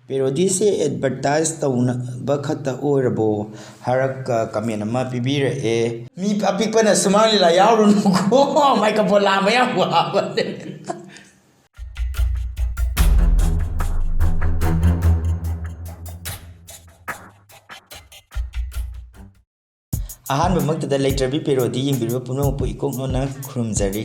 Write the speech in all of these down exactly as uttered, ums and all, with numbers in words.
ꯄꯦꯔꯣꯗꯤꯁꯦ advertise ꯇꯧꯅꯕ ꯈꯛꯇ ꯑꯣꯏꯔꯕꯣ ꯍꯥꯏꯔꯒ ꯀꯃꯦꯟ ꯑꯃ ꯄꯤꯕꯤꯔꯛꯑꯦ꯫ ꯃꯤ ꯑꯄꯤꯛꯄꯅ ꯁꯨꯃꯥꯡ ꯂꯤꯂꯥ ꯌꯥꯎꯔꯨꯅꯨꯀꯣ꯫ ꯃꯥꯏꯀ꯭ꯔꯐꯣꯟ ꯂꯥꯝꯕ ꯌꯥꯝ ꯋꯥꯕꯅꯦ꯫ ꯑꯍꯥꯟꯕꯃꯛꯇꯗ ꯂꯩꯇ꯭ꯔꯕꯤ ꯄꯦꯔꯣꯗꯤ ꯌꯦꯡꯕꯤꯔꯤꯕ ꯄꯨꯝꯅꯃꯛꯄꯨ ꯏꯀꯣꯛ ꯅꯣꯟꯅ ꯈꯨꯔꯨꯝꯖꯔꯤ꯫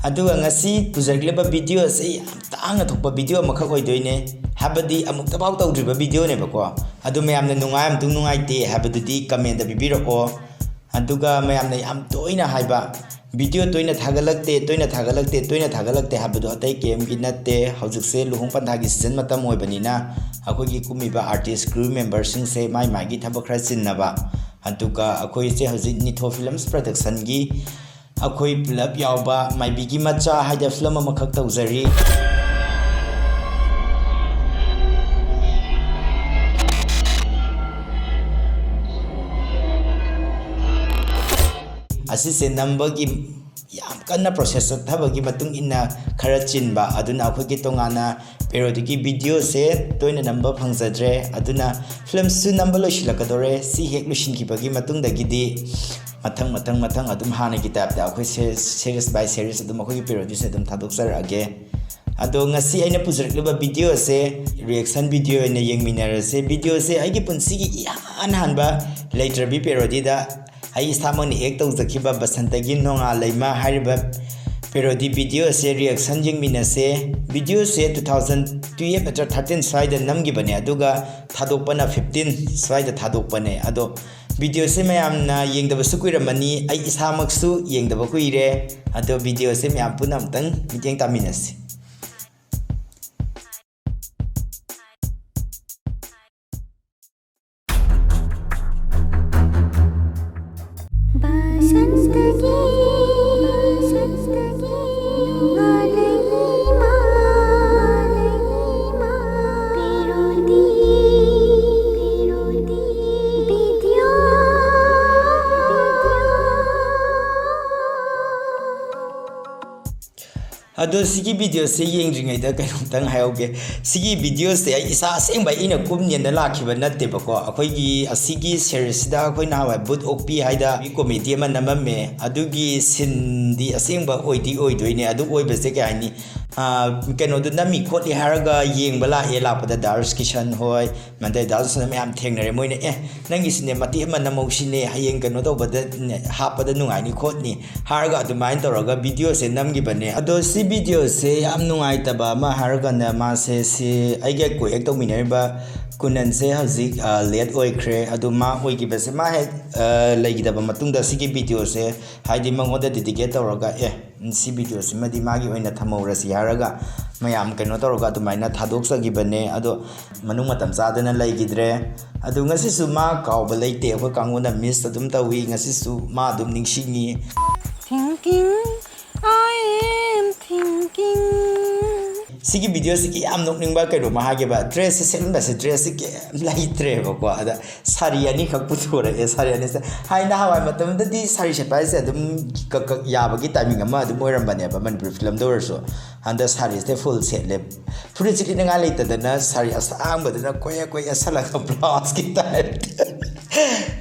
ꯑꯗꯨꯒ ꯉꯁꯤ ꯄꯨꯖꯔꯛꯂꯤꯕ ꯚꯤꯗꯤꯑꯣ ꯑꯁꯤ ꯌꯥꯝ ꯇꯥꯡꯅ ꯊꯣꯛꯄ ꯚꯤꯗꯤꯑꯣ ꯑꯃꯈꯛ ꯑꯣꯏꯗꯣꯏꯅꯦ꯫ ꯍꯥꯏꯕꯗꯤ ꯑꯃꯨꯛꯇꯐꯥꯎ ꯇꯧꯗ꯭ꯔꯤꯕ ꯚꯤꯗꯤꯑꯣꯅꯦꯕꯀꯣ꯫ ꯑꯗꯨ ꯃꯌꯥꯝꯅ ꯅꯨꯡꯉꯥꯏ ꯑꯃꯁꯨꯡ ꯅꯨꯡꯉꯥꯏꯇꯦ ꯍꯥꯏꯕꯗꯨꯗꯤ ꯀꯃꯦꯟꯗ ꯄꯤꯕꯤꯔꯛꯑꯣ꯫ ꯑꯗꯨꯒ ꯃꯌꯥꯝꯅ ꯌꯥꯝ ꯇꯣꯏꯅ ꯍꯥꯏꯕ, "ꯚꯤꯗꯤꯑꯣ ꯇꯣꯏꯅ ꯊꯥꯒꯠꯂꯛꯇꯦ, ꯇꯣꯏꯅ ꯊꯥꯒꯠꯂꯛꯇꯦ", ꯇꯣꯏꯅ ꯊꯥꯒꯠꯂꯛꯇꯦ ꯍꯥꯏꯕꯗꯣ ꯑꯇꯩ ꯀꯩꯝꯒꯤ ꯅꯠꯇꯦ꯫ ꯍꯧꯖꯤꯛꯁꯦ ꯂꯨꯍꯣꯡ ꯄꯟꯊꯥꯒꯤ ꯁꯤꯖꯟ ꯃꯇꯝ ꯑꯣꯏꯕꯅꯤꯅ ꯑꯩꯈꯣꯏꯒꯤ ꯀꯨꯝꯃꯤꯕ ꯑꯥꯔꯇꯤꯁ ꯀ꯭ꯔꯨ ꯃꯦꯝꯕꯔꯁꯤꯡꯁꯦ ꯃꯥꯏ ꯃꯥꯏꯒꯤ ꯊꯕꯛ ꯈꯔ ꯆꯤꯟꯅꯕ, ꯑꯗꯨꯒ ꯑꯩꯈꯣꯏꯁꯦ ꯍꯧꯖꯤꯛ ꯅꯤꯊꯣ ꯐꯤꯂꯝꯁ ꯄ꯭ꯔꯗꯛꯁꯟꯒꯤ ꯑꯩꯈꯣꯏ ꯄꯨꯂꯞ ꯌꯥꯎꯕ ꯃꯥꯏꯕꯤꯒꯤ ꯃꯆꯥ ꯍꯥꯏꯗꯅ ꯐꯤꯂꯝ ꯑꯃꯈꯛ ꯇꯧꯖꯔꯤ꯫ ꯑꯁꯤꯁꯦ ꯅꯝꯕꯒꯤ ꯌꯥꯝ ꯀꯟꯅ ꯄ꯭ꯔꯣꯁꯦꯁ ꯆꯠꯊꯕꯒꯤ ꯃꯇꯨꯡ ꯏꯟꯅ ꯈꯔ ꯆꯤꯟꯕ, ꯑꯗꯨꯅ ꯑꯩꯈꯣꯏꯒꯤ ꯇꯣꯉꯥꯟꯅ ꯄꯦꯔꯣꯗꯤꯒꯤ ꯚꯤꯗꯤꯑꯣꯁꯦ ꯇꯣꯏꯅ ꯅꯝꯕ ꯐꯪꯖꯗ꯭ꯔꯦ꯫ ꯑꯗꯨꯅ ꯐꯤꯂꯝꯁꯨ ꯅꯝꯕ ꯂꯣꯏꯁꯤꯜꯂꯛꯀꯗꯧꯔꯦ꯫ ꯁꯤ ꯍꯦꯛ ꯂꯣꯏꯁꯤꯟꯈꯤꯕꯒꯤ ꯃꯇꯨꯡꯗꯒꯤꯗꯤ ꯃꯊꯪ, ꯃꯊꯪ, ꯃꯊꯪ ꯑꯗꯨꯝ ꯍꯥꯟꯅꯒꯤ ꯇꯥꯏꯞꯇ ꯑꯩꯈꯣꯏ ꯁꯦ-, ꯁꯦꯔꯤꯁ ꯕꯥꯏ ꯁꯦꯔꯤꯁ ꯑꯗꯨꯝ ꯑꯩꯈꯣꯏꯒꯤ ꯄꯦꯔꯣꯗꯤꯁꯦ ꯑꯗꯨꯝ ꯊꯥꯗꯣꯛꯆꯔꯛꯑꯒꯦ꯫ ꯑꯗꯣ ꯉꯁꯤ ꯑꯩꯅ ꯄꯨꯖꯔꯛꯂꯤꯕ ꯚꯤꯗꯤꯑꯣꯁꯦ ꯔꯤꯌꯦꯛꯁꯟ ꯚꯤꯗꯤꯑꯣ ꯑꯣꯏꯅ ꯌꯦꯡꯃꯤꯟꯅꯔꯁꯦ꯫ ꯚꯤꯗꯤꯑꯣꯁꯦ ꯑꯩꯒꯤ ꯄꯨꯟꯁꯤꯒꯤ ꯏꯍꯥꯟ ꯍꯥꯟꯕ ꯂꯩꯇ꯭ꯔꯕꯤ ꯄꯦꯔꯣꯗꯤꯗ ꯑꯩ ꯏꯁꯥꯃꯛꯅ ꯑꯦꯛ ꯇꯧꯖꯈꯤꯕ ꯕꯁꯟꯇꯒꯤ ꯅꯣꯡꯉꯥꯜ ꯂꯩꯃ ꯍꯥꯏꯔꯤꯕ ꯄꯦꯔꯣꯗꯤ ꯚꯤꯗꯤꯑꯣ ꯑꯁꯦ ꯔꯤꯌꯦꯛꯁꯟ ꯌꯦꯡꯃꯤꯟꯅꯁꯦ꯫ ꯚꯤꯗꯤꯑꯣꯁꯦ two thousand twelve ꯅꯠꯇ꯭ꯔ thirteen ꯁ꯭ꯋꯥꯏꯗ ꯅꯝꯈꯤꯕꯅꯦ, ꯑꯗꯨꯒ ꯊꯥꯗꯣꯛꯄꯅ fifteen ꯁ꯭ꯋꯥꯏꯗ ꯊꯥꯗꯣꯛꯄꯅꯦ꯫ ꯑꯗꯣ ꯚꯤꯗꯤꯑꯣꯁꯦ ꯃꯌꯥꯝꯅ ꯌꯦꯡꯗꯕꯁꯨ ꯀꯨꯏꯔꯝꯃꯅꯤ, ꯑꯩ ꯏꯁꯥꯃꯛꯁꯨ ꯌꯦꯡꯗꯕ ꯀꯨꯏꯔꯦ꯫ ꯑꯗꯣ ꯚꯤꯗꯤꯑꯣꯁꯦ ꯃꯌꯥꯝ ꯄꯨꯟꯅ ꯑꯃꯨꯛꯇꯪ ꯃꯤꯠꯌꯦꯡ ꯇꯥꯃꯤꯟꯅꯁꯤ꯫ ꯕꯁꯟꯇꯒꯤ, ꯕꯁꯟꯇꯒꯤ ꯅꯣꯡꯉꯥꯜꯂꯩꯃ, ꯄꯦꯔꯣꯗꯤ, ꯄꯦꯔꯣꯗꯤ ꯚꯤꯗꯤꯑꯣ꯫ ꯑꯗꯣ ꯑꯗꯣ ꯁꯤꯒꯤ videoꯁꯦ ꯌꯦꯡꯗ꯭ꯔꯤꯉꯩꯗ ꯀꯩꯅꯣꯝꯇꯪ ꯍꯥꯏꯍꯧꯒꯦ꯫ ꯁꯤꯒꯤ videoꯁꯦ ꯑꯩ ꯏꯁꯥ ꯑꯁꯦꯡꯕ ꯑꯩꯅ ꯀꯨꯝꯅꯦꯅ ꯂꯥꯛꯈꯤꯕ ꯅꯠꯇꯦꯕꯀꯣ꯫ ꯑꯩꯈꯣꯏꯒꯤ ꯑꯁꯤꯒꯤ seriesꯁꯤꯗ ꯑꯩꯈꯣꯏ ꯅꯍꯥꯟꯋꯥꯏ ꯕꯨꯠ ꯑꯣꯛꯄꯤ ꯍꯥꯏꯗ comedy ꯑꯃ ꯅꯝꯃꯝꯃꯦ꯫ ꯑꯗꯨꯒꯤ sceneꯗꯤ ꯑꯁꯦꯡꯕ ꯑꯣꯏꯗꯤ ꯑꯣꯏꯗꯣꯏꯅꯦ꯫ ꯑꯗꯨ ꯑꯣꯏꯕꯁꯦ ꯀꯩ ꯍꯥꯏꯅꯤ, ꯑꯥ, ꯀꯩꯅꯣꯗꯣ ꯅꯝꯃꯤ ꯈꯣꯠꯂꯤ ꯍꯥꯏꯔꯒ ꯌꯦꯡꯕ ꯂꯥꯛꯑꯦ꯫ ꯂꯥꯛꯄꯗ ꯗꯥꯔꯁ ꯀꯤꯁꯟ ꯍꯣꯏ, ꯃꯟꯗꯥꯏ ꯗꯥꯟꯁꯅ ꯃꯌꯥꯝ ꯊꯦꯡꯅꯔꯦ꯫ ꯃꯣꯏꯅ, "ꯑꯦ, ꯅꯪꯒꯤꯁꯤꯅꯦ ꯃꯇꯦꯛ ꯑꯃ ꯅꯝꯍꯧꯁꯤꯅꯦ, ꯍꯌꯦꯡ ꯀꯩꯅꯣ ꯇꯧꯕꯗ ꯍꯥꯞꯄꯗ ꯅꯨꯡꯉꯥꯏꯅꯤ ꯈꯣꯠꯅꯤ" ꯍꯥꯏꯔꯒ ꯑꯗꯨꯃꯥꯏꯅ ꯇꯧꯔꯒ videoꯁꯦ ꯅꯝꯈꯤꯕꯅꯦ꯫ ꯑꯗꯣ ꯁꯤ videoꯁꯦ ꯌꯥꯝ ꯅꯨꯡꯉꯥꯏꯇꯕ ꯑꯃ ꯍꯥꯏꯔꯒꯅ, ꯃꯥꯁꯦ ꯁꯤ ꯑꯩꯒ co-act ꯇꯧꯃꯤꯟꯅꯔꯤꯕ ꯀꯨꯅꯟꯁꯦ ꯍꯧꯖꯤꯛ, ꯑ, late ꯑꯣꯏꯈ꯭ꯔꯦ꯫ ꯑꯗꯣ ꯃꯥ ꯑꯣꯏꯈꯤꯕꯁꯦ, ꯃꯥ ꯍꯦꯛ, ꯑ, ꯂꯩꯈꯤꯗꯕ ꯃꯇꯨꯡꯗ ꯁꯤꯒꯤ videoꯁꯦ, ꯍꯥꯏꯗꯤ ꯃꯉꯣꯟꯗ dedicate ꯇꯧꯔꯒ, ꯑꯦ, ꯁꯤ videoꯁꯤꯃꯗꯤ ꯃꯥꯒꯤ ꯑꯣꯏꯅ ꯊꯝꯍꯧꯔꯁꯤ ꯍꯥꯏꯔꯒ ꯃꯌꯥꯝ ꯀꯩꯅꯣ ꯇꯧꯔꯒ ꯑꯗꯨꯃꯥꯏꯅ ꯊꯥꯗꯣꯛꯆꯈꯤꯕꯅꯦ꯫ ꯑꯗꯣ ꯃꯅꯨꯡ ꯃꯇꯝ ꯆꯥꯗꯅ ꯂꯩꯈꯤꯗ꯭ꯔꯦ꯫ ꯑꯗꯨ ꯉꯁꯤꯁꯨ ꯃꯥ ꯀꯥꯎꯕ ꯂꯩꯇꯦ, ꯑꯩꯈꯣꯏ ꯀꯥꯡꯕꯨꯅ miss ꯑꯗꯨꯝ ꯇꯧꯏ꯫ ꯉꯁꯤꯁꯨ ꯃꯥ ꯑꯗꯨꯝ ꯅꯤꯡꯁꯤꯡꯉꯤ꯫ Thinking, I am thinking. ꯁꯤꯒꯤ videoꯁꯤꯒꯤ ꯌꯥꯝ ꯅꯣꯛꯅꯤꯡꯕ ꯀꯩꯅꯣꯝꯃ ꯍꯥꯏꯒꯦꯕ꯫ Dressꯁꯦ ꯁꯦꯠꯂꯝꯕꯁꯦ, dressꯁꯦ ꯀꯩꯝ ꯂꯩꯇ꯭ꯔꯦꯕꯀꯣ꯫ ꯑꯗ ꯁꯥꯔꯤ ꯑꯅꯤꯈꯛ ꯄꯨꯊꯣꯔꯛꯑꯦ꯫ ꯁꯥꯔꯤ ꯑꯅꯤꯁꯦ, ꯍꯥꯏ, ꯅꯍꯥꯟꯋꯥꯏ ꯃꯇꯝꯗꯗꯤ ꯁꯥꯔꯤ ꯁꯦꯠꯄ ꯍꯥꯏꯁꯦ ꯑꯗꯨꯝ ꯀꯛ ꯀꯛ ꯌꯥꯕꯒꯤ timing ꯑꯃ ꯑꯗꯨꯝ ꯑꯣꯏꯔꯝꯕꯅꯦꯕ ꯃꯅꯤꯄꯨꯔꯤ filmꯗ ꯑꯣꯏꯔꯁꯨ꯫ ꯍꯟꯗꯛ ꯁꯥꯔꯤꯁꯦ full ꯁꯦꯠꯂꯦ꯫ ꯐꯨꯔꯤꯠꯁꯦ ꯂꯤꯠꯅꯉꯥꯏ ꯂꯩꯇꯗꯅ ꯁꯥꯔꯤ ꯑꯁꯥꯡꯕꯗꯨꯅ ꯀꯣꯏ ꯀꯣꯏ ꯌꯦꯠꯁꯜꯂꯒ blouseꯀꯤ typeꯇ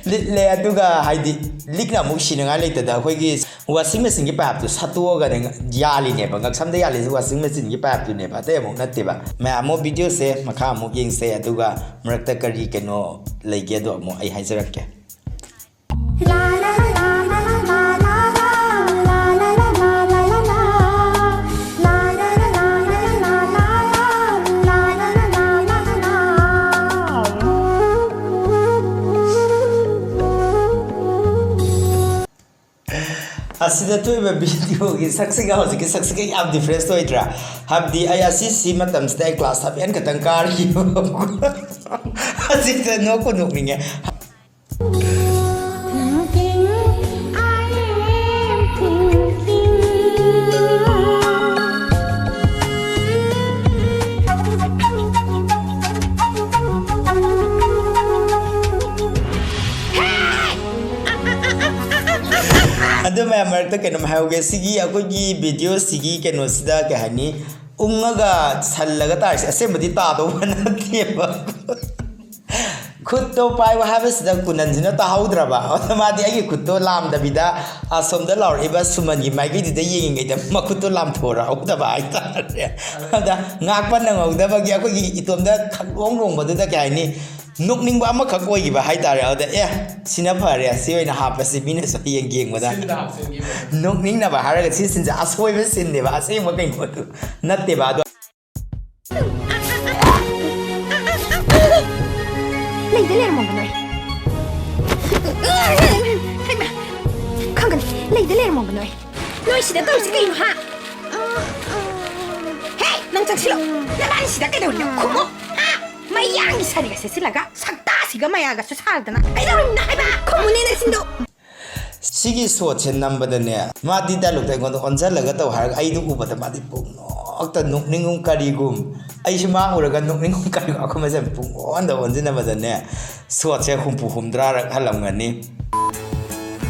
ꯂꯤꯠꯂꯦ꯫ ꯑꯗꯨꯒ ꯍꯥꯏꯗꯤ ꯂꯤꯛꯅ ꯑꯃꯨꯛ ꯁꯤꯅꯉꯥꯏ ꯂꯩꯇꯗꯅ ꯑꯩꯈꯣꯏꯒꯤ washing machineꯒꯤ pipeꯇꯨ ꯁꯠꯇꯣꯛꯑꯒꯅꯦ ꯌꯥꯜꯂꯤꯅꯦꯕ, ꯉꯛꯁꯝꯗ ꯌꯥꯜꯂꯤꯁꯦ washing machineꯒꯤ pipeꯇꯨꯅꯦꯕ, ꯑꯇꯩ ꯑꯃꯨꯛ ꯅꯠꯇꯦꯕ꯫ ꯃꯌꯥꯝ ꯑꯃꯨꯛ videoꯁꯦ ꯃꯈꯥ ꯑꯃꯨꯛ ꯌꯦꯡꯁꯦ, ꯑꯗꯨꯒ ꯃꯔꯛꯇ ꯀꯔꯤ ꯀꯩꯅꯣ ꯂꯩꯒꯦꯗꯣ ꯑꯃꯨꯛ ꯑꯩ ꯍꯥꯏꯖꯔꯛꯀꯦ꯫ ꯑꯁꯤꯗ ꯊꯣꯛꯏꯕ videoꯒꯤ ꯁꯛꯁꯤꯒ ꯍꯧꯖꯤꯛꯀꯤ ꯁꯛꯁꯤꯒ ꯌꯥꯝ difference ꯑꯣꯏꯗ꯭ꯔꯥ? ꯍꯥꯏꯕꯗꯤ ꯑꯩ ꯑꯁꯤꯁꯤ ꯃꯇꯝꯁꯤꯗ ꯑꯩ class seven ꯈꯛꯇꯪ ꯀꯥꯔꯤꯕ꯫ ꯍꯧꯖꯤꯛꯇ ꯅꯣꯛꯄꯨ ꯅꯣꯛꯅꯤꯡꯉꯦ꯫ Thinking, I am thinking. ꯑꯗꯨ ꯃꯌꯥꯝ ꯃꯔꯛꯇ ꯀꯩꯅꯣꯝ ꯍꯥꯏꯍꯧꯒꯦ꯫ ꯁꯤꯒꯤ ꯑꯩꯈꯣꯏꯒꯤ ꯚꯤꯗꯤꯑꯣꯁꯤꯒꯤ ꯀꯩꯅꯣꯁꯤꯗ ꯀꯩ ꯍꯥꯏꯅꯤ, ꯎꯪꯉꯒ ꯁꯜꯂꯒ ꯇꯥꯔꯤꯁꯦ ꯑꯁꯦꯡꯕꯗꯤ ꯇꯥꯗꯧꯕ ꯅꯠꯇꯦꯕ꯫ ꯈꯨꯠꯇꯣ ꯄꯥꯏꯌꯨ ꯍꯥꯏꯕꯁꯤꯗ ꯀꯨꯅꯟꯁꯤꯅ ꯇꯥꯍꯧꯗ꯭ꯔꯕ꯫ ꯑꯗ ꯃꯥꯗꯤ ꯑꯩꯒꯤ ꯈꯨꯠꯇꯣ ꯂꯥꯝꯗꯕꯤꯗ ꯑꯁꯣꯝꯗ ꯂꯥꯎꯔꯛꯏꯕ ꯁꯨꯃꯟꯒꯤ ꯃꯥꯏꯀꯩꯗꯨꯗ ꯌꯦꯡꯉꯤꯉꯩꯗ ꯃꯈꯨꯠꯇꯣ ꯂꯥꯝꯊꯣꯔꯛꯍꯧꯗꯕ ꯍꯥꯏꯇꯥꯔꯦ꯫ ꯑꯗ ꯉꯥꯛꯄ ꯅꯪꯍꯧꯗꯕꯒꯤ ꯑꯩꯈꯣꯏꯒꯤ ꯏꯇꯣꯝꯗ ꯈꯪꯂꯣꯡ ꯂꯣꯡꯕꯗꯨꯗ ꯀꯩ ꯍꯥꯏꯅꯤ, ꯅꯣꯛꯅꯤꯡꯕ ꯑꯃꯈꯛ ꯑꯣꯏꯈꯤꯕ ꯍꯥꯏꯇꯥꯔꯦ꯫ ꯑꯗ ꯑꯦ, ꯁꯤꯅ ꯐꯔꯦ, ꯁꯤ ꯑꯣꯏꯅ ꯍꯥꯞꯄꯁꯤ, ꯃꯤꯅꯁꯨ ꯍꯌꯦꯡ ꯌꯦꯡꯕꯗ ꯁꯤꯟꯗ ꯍꯥꯞꯆꯤꯟꯈꯤꯕ꯫ ꯅꯣꯛꯅꯤꯡꯅꯕ ꯍꯥꯏꯔꯒ ꯁꯤ ꯁꯤꯟꯁꯦ ꯑꯁꯣꯏꯕ ꯁꯤꯟꯅꯦꯕ, ꯑꯁꯦꯡꯕ ꯀꯩꯅꯣꯗꯨ ꯅꯠꯇꯦꯕ꯫ ꯑꯗꯣ ꯂꯩꯗ ꯂꯩꯔꯝꯃꯣꯕ ꯅꯣꯏ꯫ ꯍꯩꯃꯥ! ꯈꯪꯒꯅꯤ꯫ ꯂꯩꯗ ꯂꯩꯔꯝꯃꯣꯕ ꯅꯣꯏ꯫ ꯅꯣꯏ ꯁꯤꯗ ꯇꯧꯔꯤꯁꯤ ꯀꯩꯅꯣ, ꯍꯥ? ꯍꯦ! ꯅꯪ ꯆꯪꯁꯤꯜꯂꯣ꯫ ꯅꯕꯥꯅꯤ ꯁꯤꯗ ꯀꯩꯗꯧꯔꯤꯅꯣ? ꯈꯨꯝꯃꯣ! ꯍꯥ? ꯃꯌꯥꯡꯒꯤ ꯁꯥꯔꯤꯒ ꯁꯦꯠꯆꯤꯜꯂꯒ ꯁꯛꯇꯥꯁꯤꯒ ꯃꯌꯥꯒꯁꯨ ꯁꯥꯗꯅ ꯀꯩꯗꯧꯔꯤꯅꯣ ꯍꯥꯏꯕ? ꯈꯨꯝꯃꯨꯅꯦ ꯅꯆꯤꯟꯗꯣ! ꯁꯤꯒꯤ ꯁꯣꯠꯁꯦ ꯅꯝꯕꯗꯅꯦ, ꯃꯥꯗꯤ ꯗꯥꯏꯂꯣꯛꯇ ꯑꯩꯉꯣꯟꯗ ꯑꯣꯟꯁꯤꯜꯂꯒ ꯇꯧ ꯍꯥꯏꯔꯒ ꯑꯩꯗꯣ ꯎꯕꯗ ꯃꯥꯗꯤ ꯄꯨꯡꯅꯣꯛꯇ ꯅꯣꯛꯅꯤꯡꯒꯨꯝ ꯀꯔꯤꯒꯨꯝ, ꯑꯩꯁꯨ ꯃꯥ ꯎꯔꯒ ꯅꯣꯛꯅꯤꯡꯒꯨꯝ ꯀꯔꯤꯒꯨꯝ, ꯑꯩꯈꯣꯏ ꯃꯁꯦꯟ ꯄꯨꯡꯑꯣꯟꯗ ꯑꯣꯟꯁꯤꯟꯅꯕꯗꯅꯦ, ꯁꯣꯠꯁꯦ ꯍꯨꯝꯐꯨ ꯍꯨꯝꯗ꯭ꯔꯥꯔꯛ ꯍꯜꯂꯝꯒꯅꯤ꯫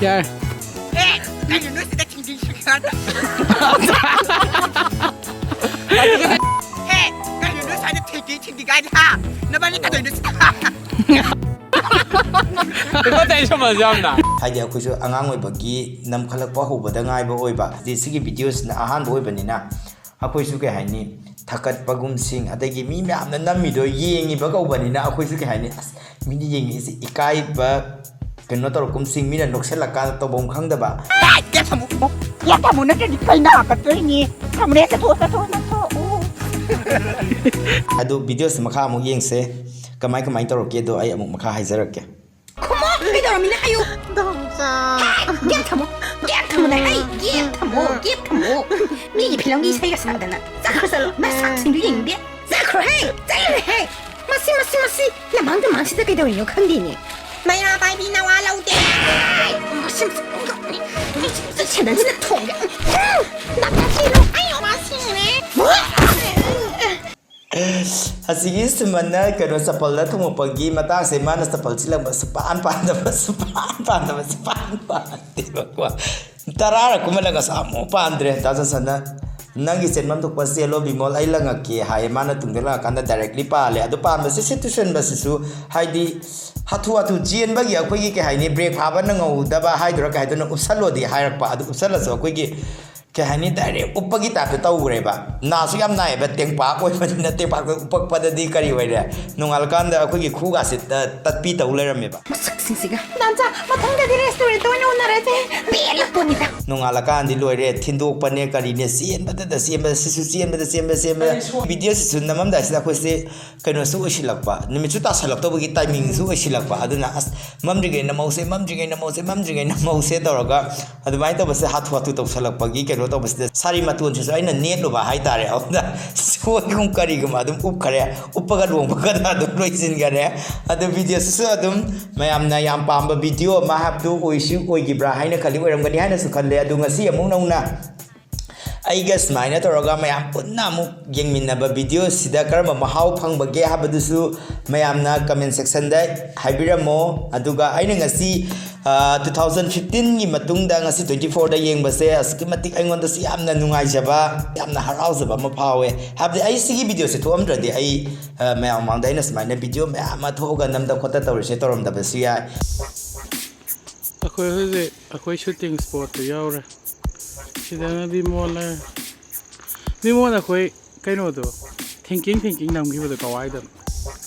ꯌꯥꯔꯦ꯫ ꯑꯦ, ꯀꯩꯅꯣ ꯅꯣꯏ ꯁꯤꯗ ꯊꯤꯡꯖꯤꯟ ꯁꯤꯡꯖꯤꯟ ꯍꯦ, ꯀꯩꯅꯣ ꯅꯣꯏ ꯁ꯭ꯋꯥꯏꯗ ꯊꯤꯡꯖꯤꯟ ꯁꯤꯡꯖꯤꯟ ꯀꯥꯏꯗꯤ, ꯍꯥ? ꯅꯕꯥꯅꯤ ꯀꯩꯗꯧꯔꯤꯅꯣ ꯁꯤꯗ? ꯑꯩꯉꯣꯟꯗ ꯑꯩ ꯁꯣꯝꯗꯁꯨ ꯌꯥꯝꯅ꯫ ꯍꯥꯏꯗꯤ ꯑꯩꯈꯣꯏꯁꯨ ꯑꯉꯥꯡ ꯑꯣꯏꯕꯒꯤ ꯅꯝꯈꯠꯂꯛꯄ ꯍꯧꯕꯗ ꯉꯥꯏꯕ ꯑꯣꯏꯕ꯫ ꯍꯥꯏꯗꯤ ꯁꯤꯒꯤ ꯚꯤꯗꯤꯑꯣꯁꯤꯅ ꯑꯍꯥꯟꯕ ꯑꯣꯏꯕꯅꯤꯅ ꯑꯩꯈꯣꯏꯁꯨ ꯀꯩ ꯍꯥꯏꯅꯤ, ꯊꯥꯀꯠꯄꯒꯨꯝꯁꯤꯡ, ꯑꯗꯒꯤ ꯃꯤ ꯃꯌꯥꯝꯅ ꯅꯝꯃꯤꯗꯣ ꯌꯦꯡꯉꯤꯕ ꯀꯧꯕꯅꯤꯅ ꯑꯩꯈꯣꯏꯁꯨ ꯀꯩ ꯍꯥꯏꯅꯤ, ꯑꯁ, ꯃꯤꯅ ꯌꯦꯡꯉꯤꯁꯦ ꯏꯀꯥꯏꯕ ꯀꯩꯅꯣ ꯇꯧꯔꯛꯀꯨꯝꯁꯤꯡ, ꯃꯤꯅ ꯅꯣꯛꯁꯜꯂꯛꯀꯥꯟꯗ ꯇꯧꯐꯝ ꯈꯪꯗꯕ꯫ ꯀꯦꯞ ꯊꯝꯃꯨ, ꯀꯦꯞ ꯊꯝꯃꯨ ꯅꯠꯇ꯭ꯔꯗꯤ ꯀꯩ ꯅꯥꯔꯛꯀꯗꯣꯏꯅꯤ? ꯊꯝꯃꯨꯅꯦ, ꯆꯠꯊꯣꯛꯑꯣ, ꯆꯠꯊꯣꯛꯑꯣ, ꯆꯠꯊꯣꯛꯑꯣ꯫ ꯑꯗꯨ ꯚꯤꯗꯤꯑꯣꯁꯤ ꯃꯈꯥ ꯑꯃꯨꯛ ꯌꯦꯡꯁꯦ, ꯀꯃꯥꯏ ꯀꯃꯥꯏ ꯇꯧꯔꯛꯀꯦꯗꯣ ꯑꯩ ꯑꯃꯨꯛ ꯃꯈꯥ ꯍꯥꯏꯖꯔꯛꯀꯦ꯫ ꯈꯨꯝꯃꯣ! ꯀꯩꯗꯧꯔꯝꯃꯤꯅꯣ ꯍꯥꯏꯌꯨ! ꯗꯣꯝꯆꯥ! ꯍꯦ! ꯒꯦꯠ ꯊꯝꯃꯣ! ꯒꯦꯠ ꯊꯝꯃꯣꯅꯦ! ꯍꯩ! ꯒꯦꯠ ꯊꯝꯃꯣ! ꯒꯦꯠ ꯊꯝꯃꯣ! ꯃꯤꯒꯤ ꯐꯤꯂꯝꯒꯤ ꯏꯁꯩꯒ ꯁꯛꯇꯅ ꯆꯠꯈ꯭ꯔꯣ ꯆꯠꯂꯣ! ꯅꯁꯛꯁꯤꯡꯗꯨ ꯌꯦꯡꯅꯤꯡꯗꯦ! ꯆꯠꯈ꯭ꯔꯣ ꯍꯦ! ꯆꯠꯂꯨꯅꯦ ꯍꯦ! ꯃꯁꯤ, ꯃꯁꯤ, ꯃꯁꯤ! ꯂꯃꯥꯡ ꯇꯨꯃꯥꯡꯁꯤꯗ ꯀꯩꯗꯧꯔꯤꯅꯣ ꯈꯪꯗꯦꯅꯦ꯫ ꯃꯩꯔꯥ ꯄꯥꯏꯕꯤ ꯅꯋꯥ ꯂꯧꯗꯦ! ꯃꯁꯤ, ꯃꯁꯤ! ꯁꯦꯟꯗꯜꯁꯤꯅ ꯊꯣꯡꯒꯦ! ꯅꯥꯀꯣꯡꯁꯤꯗ ꯑꯩ ꯋꯥ ꯁꯤꯔꯦ! ꯑꯁꯤꯒꯤ ꯁꯤꯃꯟꯅ ꯀꯩꯅꯣ ꯆꯄꯜꯗ ꯊꯣꯡꯉꯛꯄꯒꯤ ꯃꯇꯥꯡꯁꯦ, ꯃꯥꯅ ꯆꯄꯜ ꯁꯤꯜꯂꯛꯄ ꯁꯨꯄꯥꯟ ꯄꯥꯟꯗꯕ, ꯁꯨꯄꯥꯟ ꯄꯥꯟꯗꯕ, ꯁꯨꯄꯥꯟ ꯄꯥꯟꯗꯦꯕꯀꯣ꯫ ꯇꯔꯥꯔꯛ ꯀꯨꯝꯍꯜꯂꯒ ꯁꯥꯃꯨ ꯄꯥꯟꯗ꯭ꯔꯦ꯫ ꯗꯥ ꯖꯣꯟꯁꯟꯅ, "ꯅꯪꯒꯤ ꯆꯦꯟꯐꯝ ꯊꯣꯛꯄ ꯆꯦꯜꯂꯣ ꯕꯤꯃꯣꯜ, ꯑꯩ ꯂꯪꯉꯛꯀꯦ" ꯍꯥꯏꯌꯦ꯫ ꯃꯥꯅ ꯇꯨꯡꯗ ꯂꯪꯉꯛꯀꯥꯟꯗ directly ꯄꯥꯜꯂꯦ꯫ ꯑꯗꯨ ꯄꯥꯟꯕꯁꯦ ꯁꯤꯠ ꯇꯨꯁꯟꯕꯁꯤꯁꯨ, ꯍꯥꯏꯗꯤ, ꯍꯥꯊꯨ ꯍꯥꯊꯨ ꯆꯦꯟꯕꯒꯤ ꯑꯩꯈꯣꯏꯒꯤ, ꯀꯩ ꯍꯥꯏꯅꯤ, ꯕ꯭ꯔꯦꯛ ꯐꯥꯕ ꯅꯪꯍꯧꯗꯕ ꯍꯥꯏꯗꯣꯏꯔꯥ, ꯀꯩ ꯍꯥꯏꯗꯣꯏꯅꯣ, ꯎꯞꯁꯜꯂꯣꯗꯤ ꯍꯥꯏꯔꯛꯄ꯫ ꯑꯗꯨ ꯎꯞꯁꯜꯂꯁꯨ ꯑꯩꯈꯣꯏꯒꯤ, ꯀꯩ ꯍꯥꯏꯅꯤ, ꯗꯥꯏꯔꯦꯛ ꯎꯞꯄꯒꯤ ꯇꯥꯏꯞꯇ ꯇꯧꯈ꯭ꯔꯦꯕ꯫ ꯅꯥꯁꯨ ꯌꯥꯝ ꯅꯥꯏꯌꯦꯕ, ꯇꯦꯡꯄꯥꯛ ꯑꯣꯏꯕꯅꯤꯅ, ꯇꯦꯡꯄꯥꯛꯇ ꯎꯞꯄꯛꯄꯗꯗꯤ ꯀꯔꯤ ꯑꯣꯏꯔꯦ? ꯅꯣꯡꯉꯥꯜꯂꯀꯥꯟꯗ ꯑꯩꯈꯣꯏꯒꯤ ꯈꯨꯒꯥꯁꯤ ꯇ-, ꯇꯠꯄꯤ ꯇꯧ ꯂꯩꯔꯝꯃꯦꯕ꯫ ꯃꯁꯛꯁꯤꯡꯁꯤꯒ꯫ ꯅꯥꯟꯆꯥ, ꯃꯊꯪꯗꯗꯤ restaurant ꯑꯣꯏꯅ ꯎꯅꯔꯁꯦ꯫ ꯄꯦꯜꯂꯄꯣꯠꯅꯤꯗ꯫ ꯅꯣꯡꯉꯥꯜꯂꯀꯥꯟꯗꯤ ꯂꯣꯏꯔꯦ, ꯊꯤꯟꯗꯣꯛꯄꯅꯦ ꯀꯔꯤꯅꯦ, ꯆꯦꯟꯕꯗꯗ ꯆꯦꯟꯕꯗ, ꯁꯤꯁꯨ ꯆꯦꯟꯕꯗ, ꯆꯦꯟꯕꯗ, ꯆꯦꯟꯕꯗ꯫ Video ꯁꯤꯁꯨ ꯅꯝꯃꯝꯗꯥꯏꯁꯤꯗ ꯑꯩꯈꯣꯏꯁꯦ ꯀꯩꯅꯣꯁꯨ ꯑꯣꯏꯁꯤꯜꯂꯛꯄ, ꯅꯨꯃꯤꯠꯁꯨ ꯇꯥꯁꯜꯂꯛꯇꯧꯕꯒꯤ timing ꯁꯨ ꯑꯣꯏꯁꯤꯜꯂꯛꯄ꯫ ꯑꯗꯨꯅ ꯑꯁ, ꯃꯝꯗ꯭ꯔꯤꯉꯩ ꯅꯝꯍꯧꯁꯦ, ꯃꯝꯗ꯭ꯔꯤꯉꯩ ꯅꯝꯍꯧꯁꯦ, ꯃꯝꯗ꯭ꯔꯤꯉꯩ ꯅꯝꯍꯧꯁꯦ ꯇꯧꯔꯒ, ꯑꯗꯨꯃꯥꯏꯅ ꯇꯧꯕꯁꯦ ꯍꯥꯊꯨ ꯍꯥꯊꯨ ꯇꯧꯁꯜꯂꯛꯄꯒꯤ ꯀꯩꯅꯣ ꯇꯧꯕꯁꯤꯗ ꯁꯥꯔꯤ ꯃꯇꯣꯟꯁꯤꯁꯨ ꯑꯩꯅ ꯅꯦꯠꯂꯨꯕ ꯍꯥꯏꯇꯥꯔꯦ꯫ ꯑꯗꯨꯗ ꯁꯣꯏꯒꯨꯝ ꯀꯔꯤꯒꯨꯝꯕ ꯑꯗꯨꯝ ꯎꯞꯈꯔꯦ, ꯎꯞꯄꯒ ꯂꯣꯡꯕꯒꯗ ꯑꯗꯨꯝ ꯂꯣꯏꯁꯤꯟꯈꯔꯦ꯫ ꯑꯗꯨ video ꯁꯤꯁꯨ ꯑꯗꯨꯝ ꯃꯌꯥꯝꯅ ꯌꯥꯝ ꯄꯥꯝꯕ video ꯑꯃ ꯍꯥꯏꯕꯗꯨ ꯑꯣꯏꯁꯨ ꯑꯣꯏꯈꯤꯕ꯭ꯔꯥ ꯍꯥꯏꯅ ꯈꯜꯂꯤ, ꯑꯣꯏꯔꯝꯒꯅꯤ ꯍꯥꯏꯅꯁꯨ ꯈꯜꯂꯦ꯫ ꯑꯗꯨ ꯉꯁꯤ ꯑꯃꯨꯛ ꯅꯧꯅ ꯑꯩꯒ ꯁꯨꯃꯥꯏꯅ ꯇꯧꯔꯒ ꯃꯌꯥꯝ ꯄꯨꯟꯅ ꯑꯃꯨꯛ ꯌꯦꯡꯃꯤꯟꯅꯕ video ꯁꯤꯗ ꯀꯔꯝꯕ ꯃꯍꯥꯎ ꯐꯪꯕꯒꯦ ꯍꯥꯏꯕꯗꯨꯁꯨ ꯃꯌꯥꯝꯅ comment section ꯗ ꯍꯥꯏꯕꯤꯔꯝꯃꯣ꯫ ꯑꯗꯨꯒ ꯑꯩꯅ ꯉꯁꯤ, ꯑ, two thousand fifteen ꯒꯤ ꯃꯇꯨꯡꯗ ꯉꯁꯤ twenty four ꯗ ꯌꯦꯡꯕꯁꯦ ꯑꯁꯨꯛꯀꯤ ꯃꯇꯤꯛ ꯑꯩꯉꯣꯟꯗꯁꯨ ꯌꯥꯝꯅ ꯅꯨꯡꯉꯥꯏꯖꯕ, ꯌꯥꯝꯅ ꯍꯔꯥꯎꯖꯕ ꯑꯃ ꯐꯥꯎꯋꯦ꯫ ꯍꯥꯏꯕꯗꯤ ꯑꯩ ꯁꯤꯒꯤ video ꯁꯦ ꯊꯣꯛꯑꯝꯗ꯭ꯔꯗꯤ ꯑꯩ, ꯑ, ꯃꯌꯥꯝ ꯃꯃꯥꯡꯗ ꯑꯩꯅ ꯁꯨꯃꯥꯏꯅ video ꯃꯌꯥꯝ ꯑꯃ ꯊꯣꯛꯑꯒ ꯅꯝꯗ ꯈꯣꯠꯇ ꯇꯧꯔꯤꯁꯦ ꯇꯧꯔꯝꯗꯕꯁꯨ ꯌꯥꯏ꯫ ꯑꯩꯈꯣꯏ ꯍꯧꯖꯤꯛ ꯑꯩꯈꯣꯏ shooting spot ꯇ ꯌꯧꯔꯦ꯫ ꯁꯤꯗꯅ ꯕꯤꯃꯣꯜ ꯂꯩꯔꯦ꯫ ꯕꯤꯃꯣꯜ, ꯑꯩꯈꯣꯏ ꯀꯩꯅꯣꯗꯣ, ꯊꯤꯡꯀꯤꯡ ꯊꯤꯡꯀꯤꯡ ꯅꯝꯈꯤꯕꯗꯣ ꯀꯋꯥꯏꯗꯅꯣ?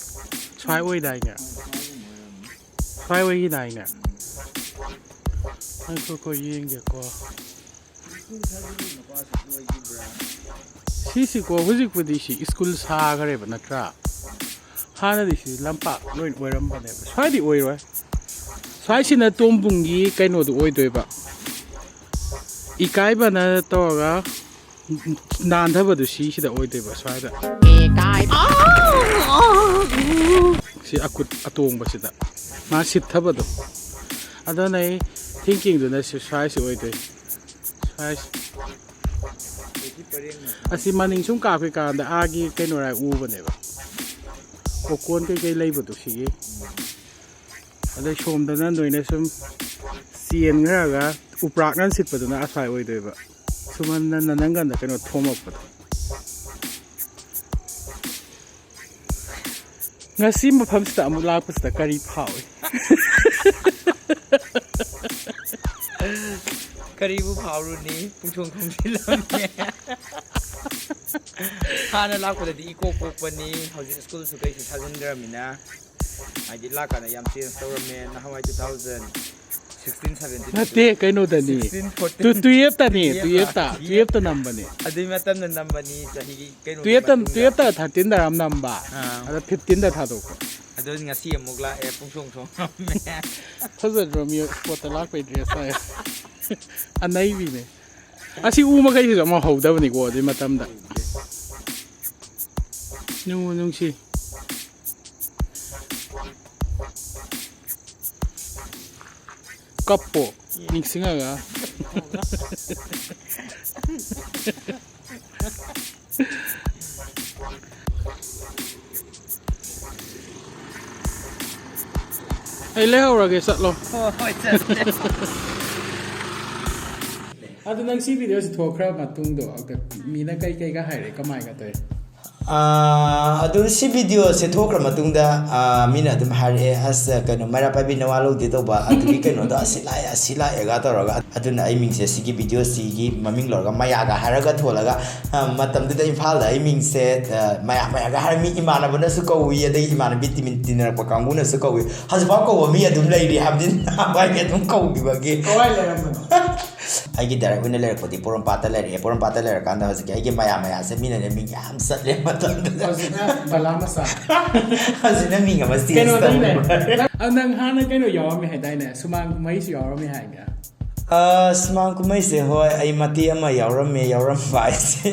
ꯁ꯭ꯋꯥꯏ ꯑꯣꯏꯗꯥꯏꯅꯦ? ꯁ꯭ꯋꯥꯏ ꯑꯣꯏꯈꯤꯗꯥꯏꯅꯦ? ꯉꯥꯏꯈꯣꯀꯣ, ꯌꯦꯡꯒꯦꯀꯣ꯫ ꯁꯤꯁꯤꯀꯣ, ꯍꯧꯖꯤꯛꯄꯨꯗꯤ ꯁꯤ ꯁ꯭ꯀꯨꯜ ꯁꯥꯈꯔꯦꯕ ꯅꯠꯇ꯭ꯔꯥ? ꯍꯥꯟꯅꯗꯤ ꯁꯤ ꯂꯝꯄꯥꯛ ꯂꯣꯏ ꯑꯣꯏꯔꯝꯕꯅꯦꯕ꯫ ꯁ꯭ꯋꯥꯏꯗꯤ ꯑꯣꯏꯔꯣꯏ꯫ ꯁ꯭ꯋꯥꯏꯁꯤꯅ ꯇꯣꯝꯕꯨꯡꯒꯤ ꯀꯩꯅꯣꯗꯨ ꯑꯣꯏꯗꯣꯏꯕ꯫ ꯏꯀꯥꯏꯕꯅ ꯇꯧꯔꯒ ꯅꯥꯟꯊꯕꯗꯨ ꯁꯤꯁꯤꯗ ꯑꯣꯏꯗꯣꯏꯕ, ꯁ꯭ꯋꯥꯏꯗ꯫ ꯁꯤ ꯑꯀꯨꯠ ꯑꯇꯣꯡꯕꯁꯤꯗ ꯃꯥ ꯁꯤꯠꯊꯕꯗꯣ꯫ ꯑꯗꯨꯅ ꯑꯩ ꯊꯤꯡꯀꯤꯡꯗꯨꯅ ꯁꯤ ꯁ꯭ꯋꯥꯏꯁꯤ ꯑꯣꯏꯗꯣꯏ꯫ ꯁ꯭ꯋꯥꯏꯁꯤ꯫ ꯑꯁꯤ ꯃꯅꯤꯡ ꯁꯨꯝ ꯀꯥꯞꯈꯤ ꯀꯥꯟꯗ ꯑꯥꯒꯤ ꯀꯩꯅꯣ ꯔꯥꯏ ꯎꯕꯅꯦꯕ, ꯑꯣꯀꯣꯟ ꯀꯩꯀꯩ ꯂꯩꯕꯗꯣ ꯁꯤꯒꯤ꯫ ꯑꯗꯩ ꯁꯣꯝꯗꯅ ꯅꯣꯏꯅ ꯁꯨꯝ ꯆꯦꯟꯈ꯭ꯔꯒ ꯎꯄ꯭ꯔꯥꯛꯅ ꯁꯤꯠꯄꯗꯨꯅ ꯑꯁ꯭ꯋꯥꯏ ꯑꯣꯏꯗꯣꯏꯕ꯫ ꯁꯨꯃꯟꯅ ꯅꯅꯪꯒꯟꯗ ꯀꯩꯅꯣ ꯊꯣꯝꯃꯛꯄꯗꯣ꯫ ꯉꯁꯤ ꯃꯐꯝꯁꯤꯗ ꯑꯃꯨꯛ ꯂꯥꯛꯄꯁꯤꯗ ꯀꯔꯤ ꯐꯥꯎꯏ? ꯀꯔꯤꯕꯨ ꯐꯥꯎꯔꯨꯅꯤ? ꯄꯨꯡꯁꯣꯡ ꯈꯣꯡꯖꯤꯜꯂꯝꯃꯦ꯫ ꯍꯥꯟꯅ ꯂꯥꯛꯄꯗꯗꯤ ꯏꯀꯣꯛ ꯀꯣꯛꯄꯅꯤ, ꯍꯧꯖꯤꯛ ꯁ꯭ꯀꯨꯜꯁꯨ ꯀꯩꯁꯨ ꯁꯥꯖꯤꯟꯈ꯭ꯔꯃꯤꯅ꯫ ꯍꯥꯏꯗꯤ ꯂꯥꯛꯀꯥꯟꯗ ꯌꯥꯝ ꯆꯦꯟꯖ ꯇꯧꯔꯝꯃꯦ꯫ ꯅꯍꯥꯟꯋꯥꯏ two thousand sixteen seventeen, ꯅꯠꯇꯦ, ꯀꯩꯅꯣꯗꯅꯤ꯫ sixteen fourteen, ꯇꯨ ꯇꯨꯌꯦꯞꯇꯅꯤ, twelve ꯇꯨꯌꯦꯞꯇ ꯂꯥꯛ꯫ ꯇꯨꯌꯦꯞꯇ ꯅꯝꯕꯅꯤ꯫ ꯑꯗꯨꯏ ꯃꯇꯝꯗ ꯅꯝꯕꯅꯤ ꯆꯍꯤꯒꯤ ꯀꯩꯅꯣꯒꯤ ꯇꯨꯌꯦꯞꯇ ꯃꯇꯨꯡꯗ꯫ ꯇꯨꯌꯦꯞꯇ ꯊꯥꯔꯇꯤꯟꯗ ꯌꯥꯝ ꯅꯝꯕ꯫ ꯑꯥ꯫ ꯑꯗ ꯐꯤꯐꯇꯤꯟꯗ ꯊꯥꯗꯣꯛꯄ꯫ ꯑꯗꯨ ꯉꯁꯤ ꯑꯃꯨꯛ ꯂꯥꯛꯑꯦ, ꯄꯨꯡꯁꯣꯡ ꯁꯣꯡꯉꯝꯃꯦ꯫ ꯐꯖꯗ꯭ꯔꯣ? ꯃꯤ ꯏꯁꯄꯣꯔꯠꯇ ꯂꯥꯛꯄꯩ ꯗ꯭ꯔꯦꯁ ꯍꯥꯏ꯫ ꯑꯅꯩꯕꯤꯅꯦ꯫ ꯑꯁꯤ ꯎ ꯃꯈꯩꯁꯤꯁꯨ ꯑꯃꯨꯛ ꯍꯧꯗꯕꯅꯤꯀꯣ ꯑꯗꯨꯏ ꯃꯇꯝꯗ꯫ ꯅꯨꯡꯕꯨ ꯅꯨꯡꯁꯤ꯫ ꯀꯞꯄꯣ ꯅꯤꯡꯁꯤꯡꯉꯒ꯫ ꯑꯩ ꯂꯩꯍꯧꯔꯒꯦ, ꯆꯠꯂꯣ꯫ ꯍꯣꯏ ꯍꯣꯏ, ꯆꯠꯂꯦ꯫ ꯑꯗꯨ ꯅꯪ ꯁꯤ ꯚꯤꯗꯤꯑꯣꯁꯤ ꯊꯣꯛꯈ꯭ꯔ ꯃꯇꯨꯡꯗꯣ ꯑꯗ ꯃꯤꯅ ꯀꯩ ꯀꯩꯒ ꯍꯥꯏꯔꯦ, ꯀꯃꯥꯏꯅ ꯇꯧꯋꯦ? ꯑꯥ, ꯑꯗꯨ ꯁꯤ ꯚꯤꯗꯤꯑꯣꯁꯦ ꯊꯣꯛꯈ꯭ꯔ ꯃꯇꯨꯡꯗ, ꯑꯥ, ꯃꯤꯅ ꯑꯗꯨꯝ ꯍꯥꯏꯔꯛꯑꯦ, "ꯑꯁ, ꯀꯩꯅꯣ, ꯃꯩꯔꯥ ꯄꯥꯏꯕꯤ ꯅꯋꯥ ꯂꯧꯗꯦ ꯇꯧꯕ ꯑꯗꯨꯒꯤ ꯀꯩꯅꯣꯗꯣ ꯑꯁꯤ ꯂꯥꯛꯑꯦ, ꯑꯁꯤ ꯂꯥꯛꯑꯦꯒ ꯇꯧꯔꯒ", ꯑꯗꯨꯅ ꯑꯩ ꯃꯤꯡꯁꯦ ꯁꯤꯒꯤ ꯚꯤꯗꯤꯑꯣꯁꯤꯒꯤ ꯃꯃꯤꯡ ꯂꯧꯔꯒ ꯃꯌꯥꯒ ꯍꯥꯏꯔꯒ ꯊꯣꯜꯂꯒ, ꯑꯥ, ꯃꯇꯝꯗꯨꯗ ꯏꯝꯐꯥꯜꯗ ꯑꯩ ꯃꯤꯡꯁꯦ, ꯑꯥ, ꯃꯌꯥ, ꯃꯌꯥꯒ ꯍꯥꯏꯔ ꯃꯤ ꯏꯃꯥꯟꯅꯕꯅꯁꯨ ꯀꯧꯏ, ꯑꯗꯒꯤ ꯏꯃꯥꯟꯅꯕꯤ ꯇꯤꯃꯤꯟ-, ꯇꯤꯟꯅꯔꯛꯄ ꯀꯥꯡꯕꯨꯅꯁꯨ ꯀꯧꯏ꯫ ꯍꯧꯖꯤꯛꯐꯥꯎ ꯀꯧꯕ ꯃꯤ ꯑꯗꯨꯝ ꯂꯩꯔꯤ ꯍꯥꯏꯕꯗꯤ ꯅꯍꯥꯟꯋꯥꯏꯒꯤ ꯑꯗꯨꯝ ꯀꯧꯈꯤꯕꯒꯤ꯫ ꯀꯋꯥꯏ ꯂꯩꯔꯝꯕꯅꯣ? ꯑꯩꯒꯤ ꯗꯥꯏꯔꯦꯛ ꯑꯣꯏꯅ ꯂꯩꯔꯛꯄꯗꯤ ꯄꯣꯔꯣꯝꯄꯥꯠꯇ ꯂꯩꯔꯛꯑꯦ꯫ ꯄꯣꯔꯣꯝꯄꯥꯠꯇ ꯂꯩꯔꯀꯥꯟꯗ ꯍꯧꯖꯤꯛꯀꯤ ꯑꯩꯒꯤ ꯃꯌꯥ ꯃꯌꯥꯁꯦ ꯃꯤꯅꯅꯦ ꯃꯤꯡ ꯌꯥꯝ ꯆꯠꯂꯦ ꯃꯇꯝꯗꯨꯗ꯫ ꯍꯧꯖꯤꯛꯅ ꯕꯂꯥ ꯃꯆꯥ꯫ ꯍꯧꯖꯤꯛꯅ ꯃꯤꯡ ꯑꯃ ꯆꯦꯟꯖ ꯀꯩꯅꯣꯗꯩꯅꯦ꯫ ꯇꯧꯔꯦ꯫ ꯑ, ꯅꯪ ꯍꯥꯟꯅ ꯀꯩꯅꯣ ꯌꯥꯎꯔꯝꯃꯦ ꯍꯥꯏꯗꯥꯏꯅꯦ? ꯁꯨꯃꯥꯡ ꯀꯨꯝꯍꯩꯁꯨ ꯌꯥꯎꯔꯝꯃꯦ ꯍꯥꯏꯅꯦ꯫ ꯑ, ꯁꯨꯃꯥꯡ ꯀꯨꯝꯍꯩꯁꯦ, ꯍꯣꯏ, ꯑꯩ ꯃꯇꯦꯛ ꯑꯃ ꯌꯥꯎꯔꯝꯃꯦ꯫ ꯌꯥꯎꯔꯝꯕ ꯍꯥꯏꯁꯦ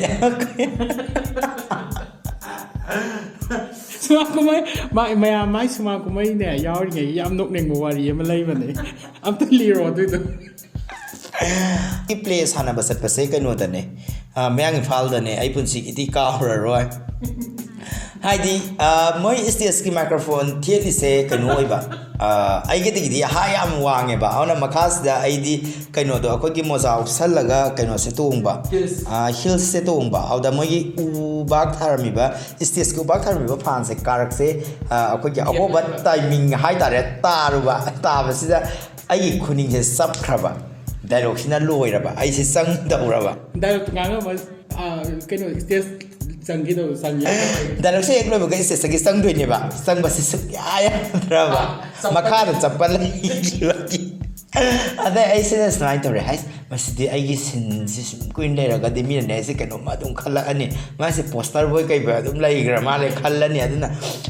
ꯁꯨꯃꯥꯡ ꯀꯨꯝꯍꯩ, ꯃꯥ-, ꯃꯌꯥꯝ ꯃꯥꯏ ꯁꯨꯃꯥꯡ ꯀꯨꯝꯍꯩꯅꯦ ꯌꯥꯎꯔꯤꯉꯩ ꯌꯥꯝ ꯅꯣꯛꯅꯤꯡꯕ ꯋꯥꯔꯤ ꯑꯃ ꯂꯩꯕꯅꯦ꯫ ꯑꯝꯇ ꯂꯤꯔꯣ ꯑꯗꯨꯏꯗꯣ꯫ ꯄ꯭ꯂꯦ ꯁꯥꯟꯅꯕ ꯆꯠꯄꯁꯦ ꯀꯩꯅꯣꯗꯅꯦ, ꯑ, ꯃꯌꯥꯡ ꯏꯝꯐꯥꯜꯗꯅꯦ꯫ ꯑꯩ ꯄꯨꯟꯁꯤꯒꯤꯗꯤ ꯀꯥꯎꯔꯔꯣꯏ꯫ ꯍꯥꯏꯗꯤ, ꯑ, ꯃꯣꯏ ꯁ꯭ꯇꯦꯖꯀꯤ ꯃꯥꯏꯀ꯭ꯔꯣꯐꯣꯟ ꯊꯦꯠꯂꯤꯁꯦ ꯀꯩꯅꯣ ꯑꯣꯏꯕ, ꯑ, ꯑꯩꯒꯤꯗꯒꯤꯗꯤ ꯍꯥꯏ ꯌꯥꯝ ꯋꯥꯡꯉꯦꯕ꯫ ꯑꯗꯨꯅ ꯃꯈꯥꯁꯤꯗ ꯑꯩꯗꯤ ꯀꯩꯅꯣꯗꯣ, ꯑꯩꯈꯣꯏꯒꯤ ꯃꯣꯖꯥ ꯎꯞꯁꯜꯂꯒ ꯀꯩꯅꯣꯁꯦ ꯇꯣꯡꯕ, Heels꯫ ꯑ, ꯍꯤꯜꯁꯁꯦ ꯇꯣꯡꯕ꯫ ꯑꯗꯨꯗ ꯃꯣꯏꯒꯤ ꯎꯕꯥꯛ ꯊꯥꯔꯝꯃꯤꯕ, ꯁ꯭ꯇꯦꯖꯀꯤ ꯎꯕꯥꯛ ꯊꯥꯔꯝꯃꯤꯕ ꯐꯥꯟꯁꯦ, ꯀꯥꯔꯛꯁꯦ, ꯑ, ꯑꯩꯈꯣꯏꯒꯤ ꯑꯍꯣꯕ ꯇꯥꯏꯃꯤꯡ ꯍꯥꯏꯇꯥꯔꯦ, ꯇꯥꯔꯨꯕ꯫ ꯇꯥꯕꯁꯤꯗ ꯑꯩꯒꯤ ꯈꯨꯅꯤꯡꯁꯦ ꯆꯞꯈ꯭ꯔꯕ꯫ ꯗꯥꯏꯂꯣꯛꯁꯤꯅ ꯂꯣꯏꯔꯕ, ꯑꯩꯁꯦ ꯆꯪꯗꯧꯔꯕ꯫ ꯗꯥꯏꯂꯣꯛꯇꯣ ꯉꯥꯡꯉꯝꯃ, ꯑ, ꯀꯩꯅꯣ, ꯁ꯭ꯇꯦꯖ ꯆꯪꯈꯤꯗꯧ, ꯆꯪ ꯌꯥꯗꯕ꯫ ꯗꯥꯏꯂꯣꯛꯁꯦ ꯍꯦꯛ ꯂꯣꯏꯕꯒ ꯁ꯭ꯇꯦꯖꯇꯒꯤ ꯆꯪꯗꯣꯏꯅꯦꯕ꯫ ꯆꯪꯕꯁꯤ ꯁꯨꯛꯌꯥ ꯌꯥꯗ꯭ꯔꯕ꯫ ꯑ, ꯆꯞꯄ꯫ ꯃꯈꯥꯗ ꯆꯞꯄ ꯂꯩꯈꯤꯕꯒꯤ꯫ ꯑꯗꯩ ꯑꯩꯁꯤꯅ ꯁꯨꯃꯥꯏꯅ ꯇꯧꯔꯦ ꯍꯥꯏ, "ꯃꯁꯤꯗꯤ ꯑꯩꯒꯤ ꯁꯤꯟꯁꯤ ꯁꯨꯝ ꯀꯨꯏꯅ ꯂꯩꯔꯒꯗꯤ ꯃꯤꯅꯅꯦ ꯑꯩꯁꯦ ꯀꯩꯅꯣꯝꯃ ꯑꯗꯨꯝ ꯈꯜꯂꯛꯑꯅꯤ꯫ ꯃꯥꯁꯦ ꯄꯣꯁꯇꯔ ꯕꯣꯏ ꯀꯩ ꯕꯣꯏ ꯑꯗꯨꯝ ꯂꯩꯈ꯭ꯔ ꯃꯥꯜꯂꯦ ꯈꯜꯂꯅꯤ꯫ ꯑꯗꯨꯅ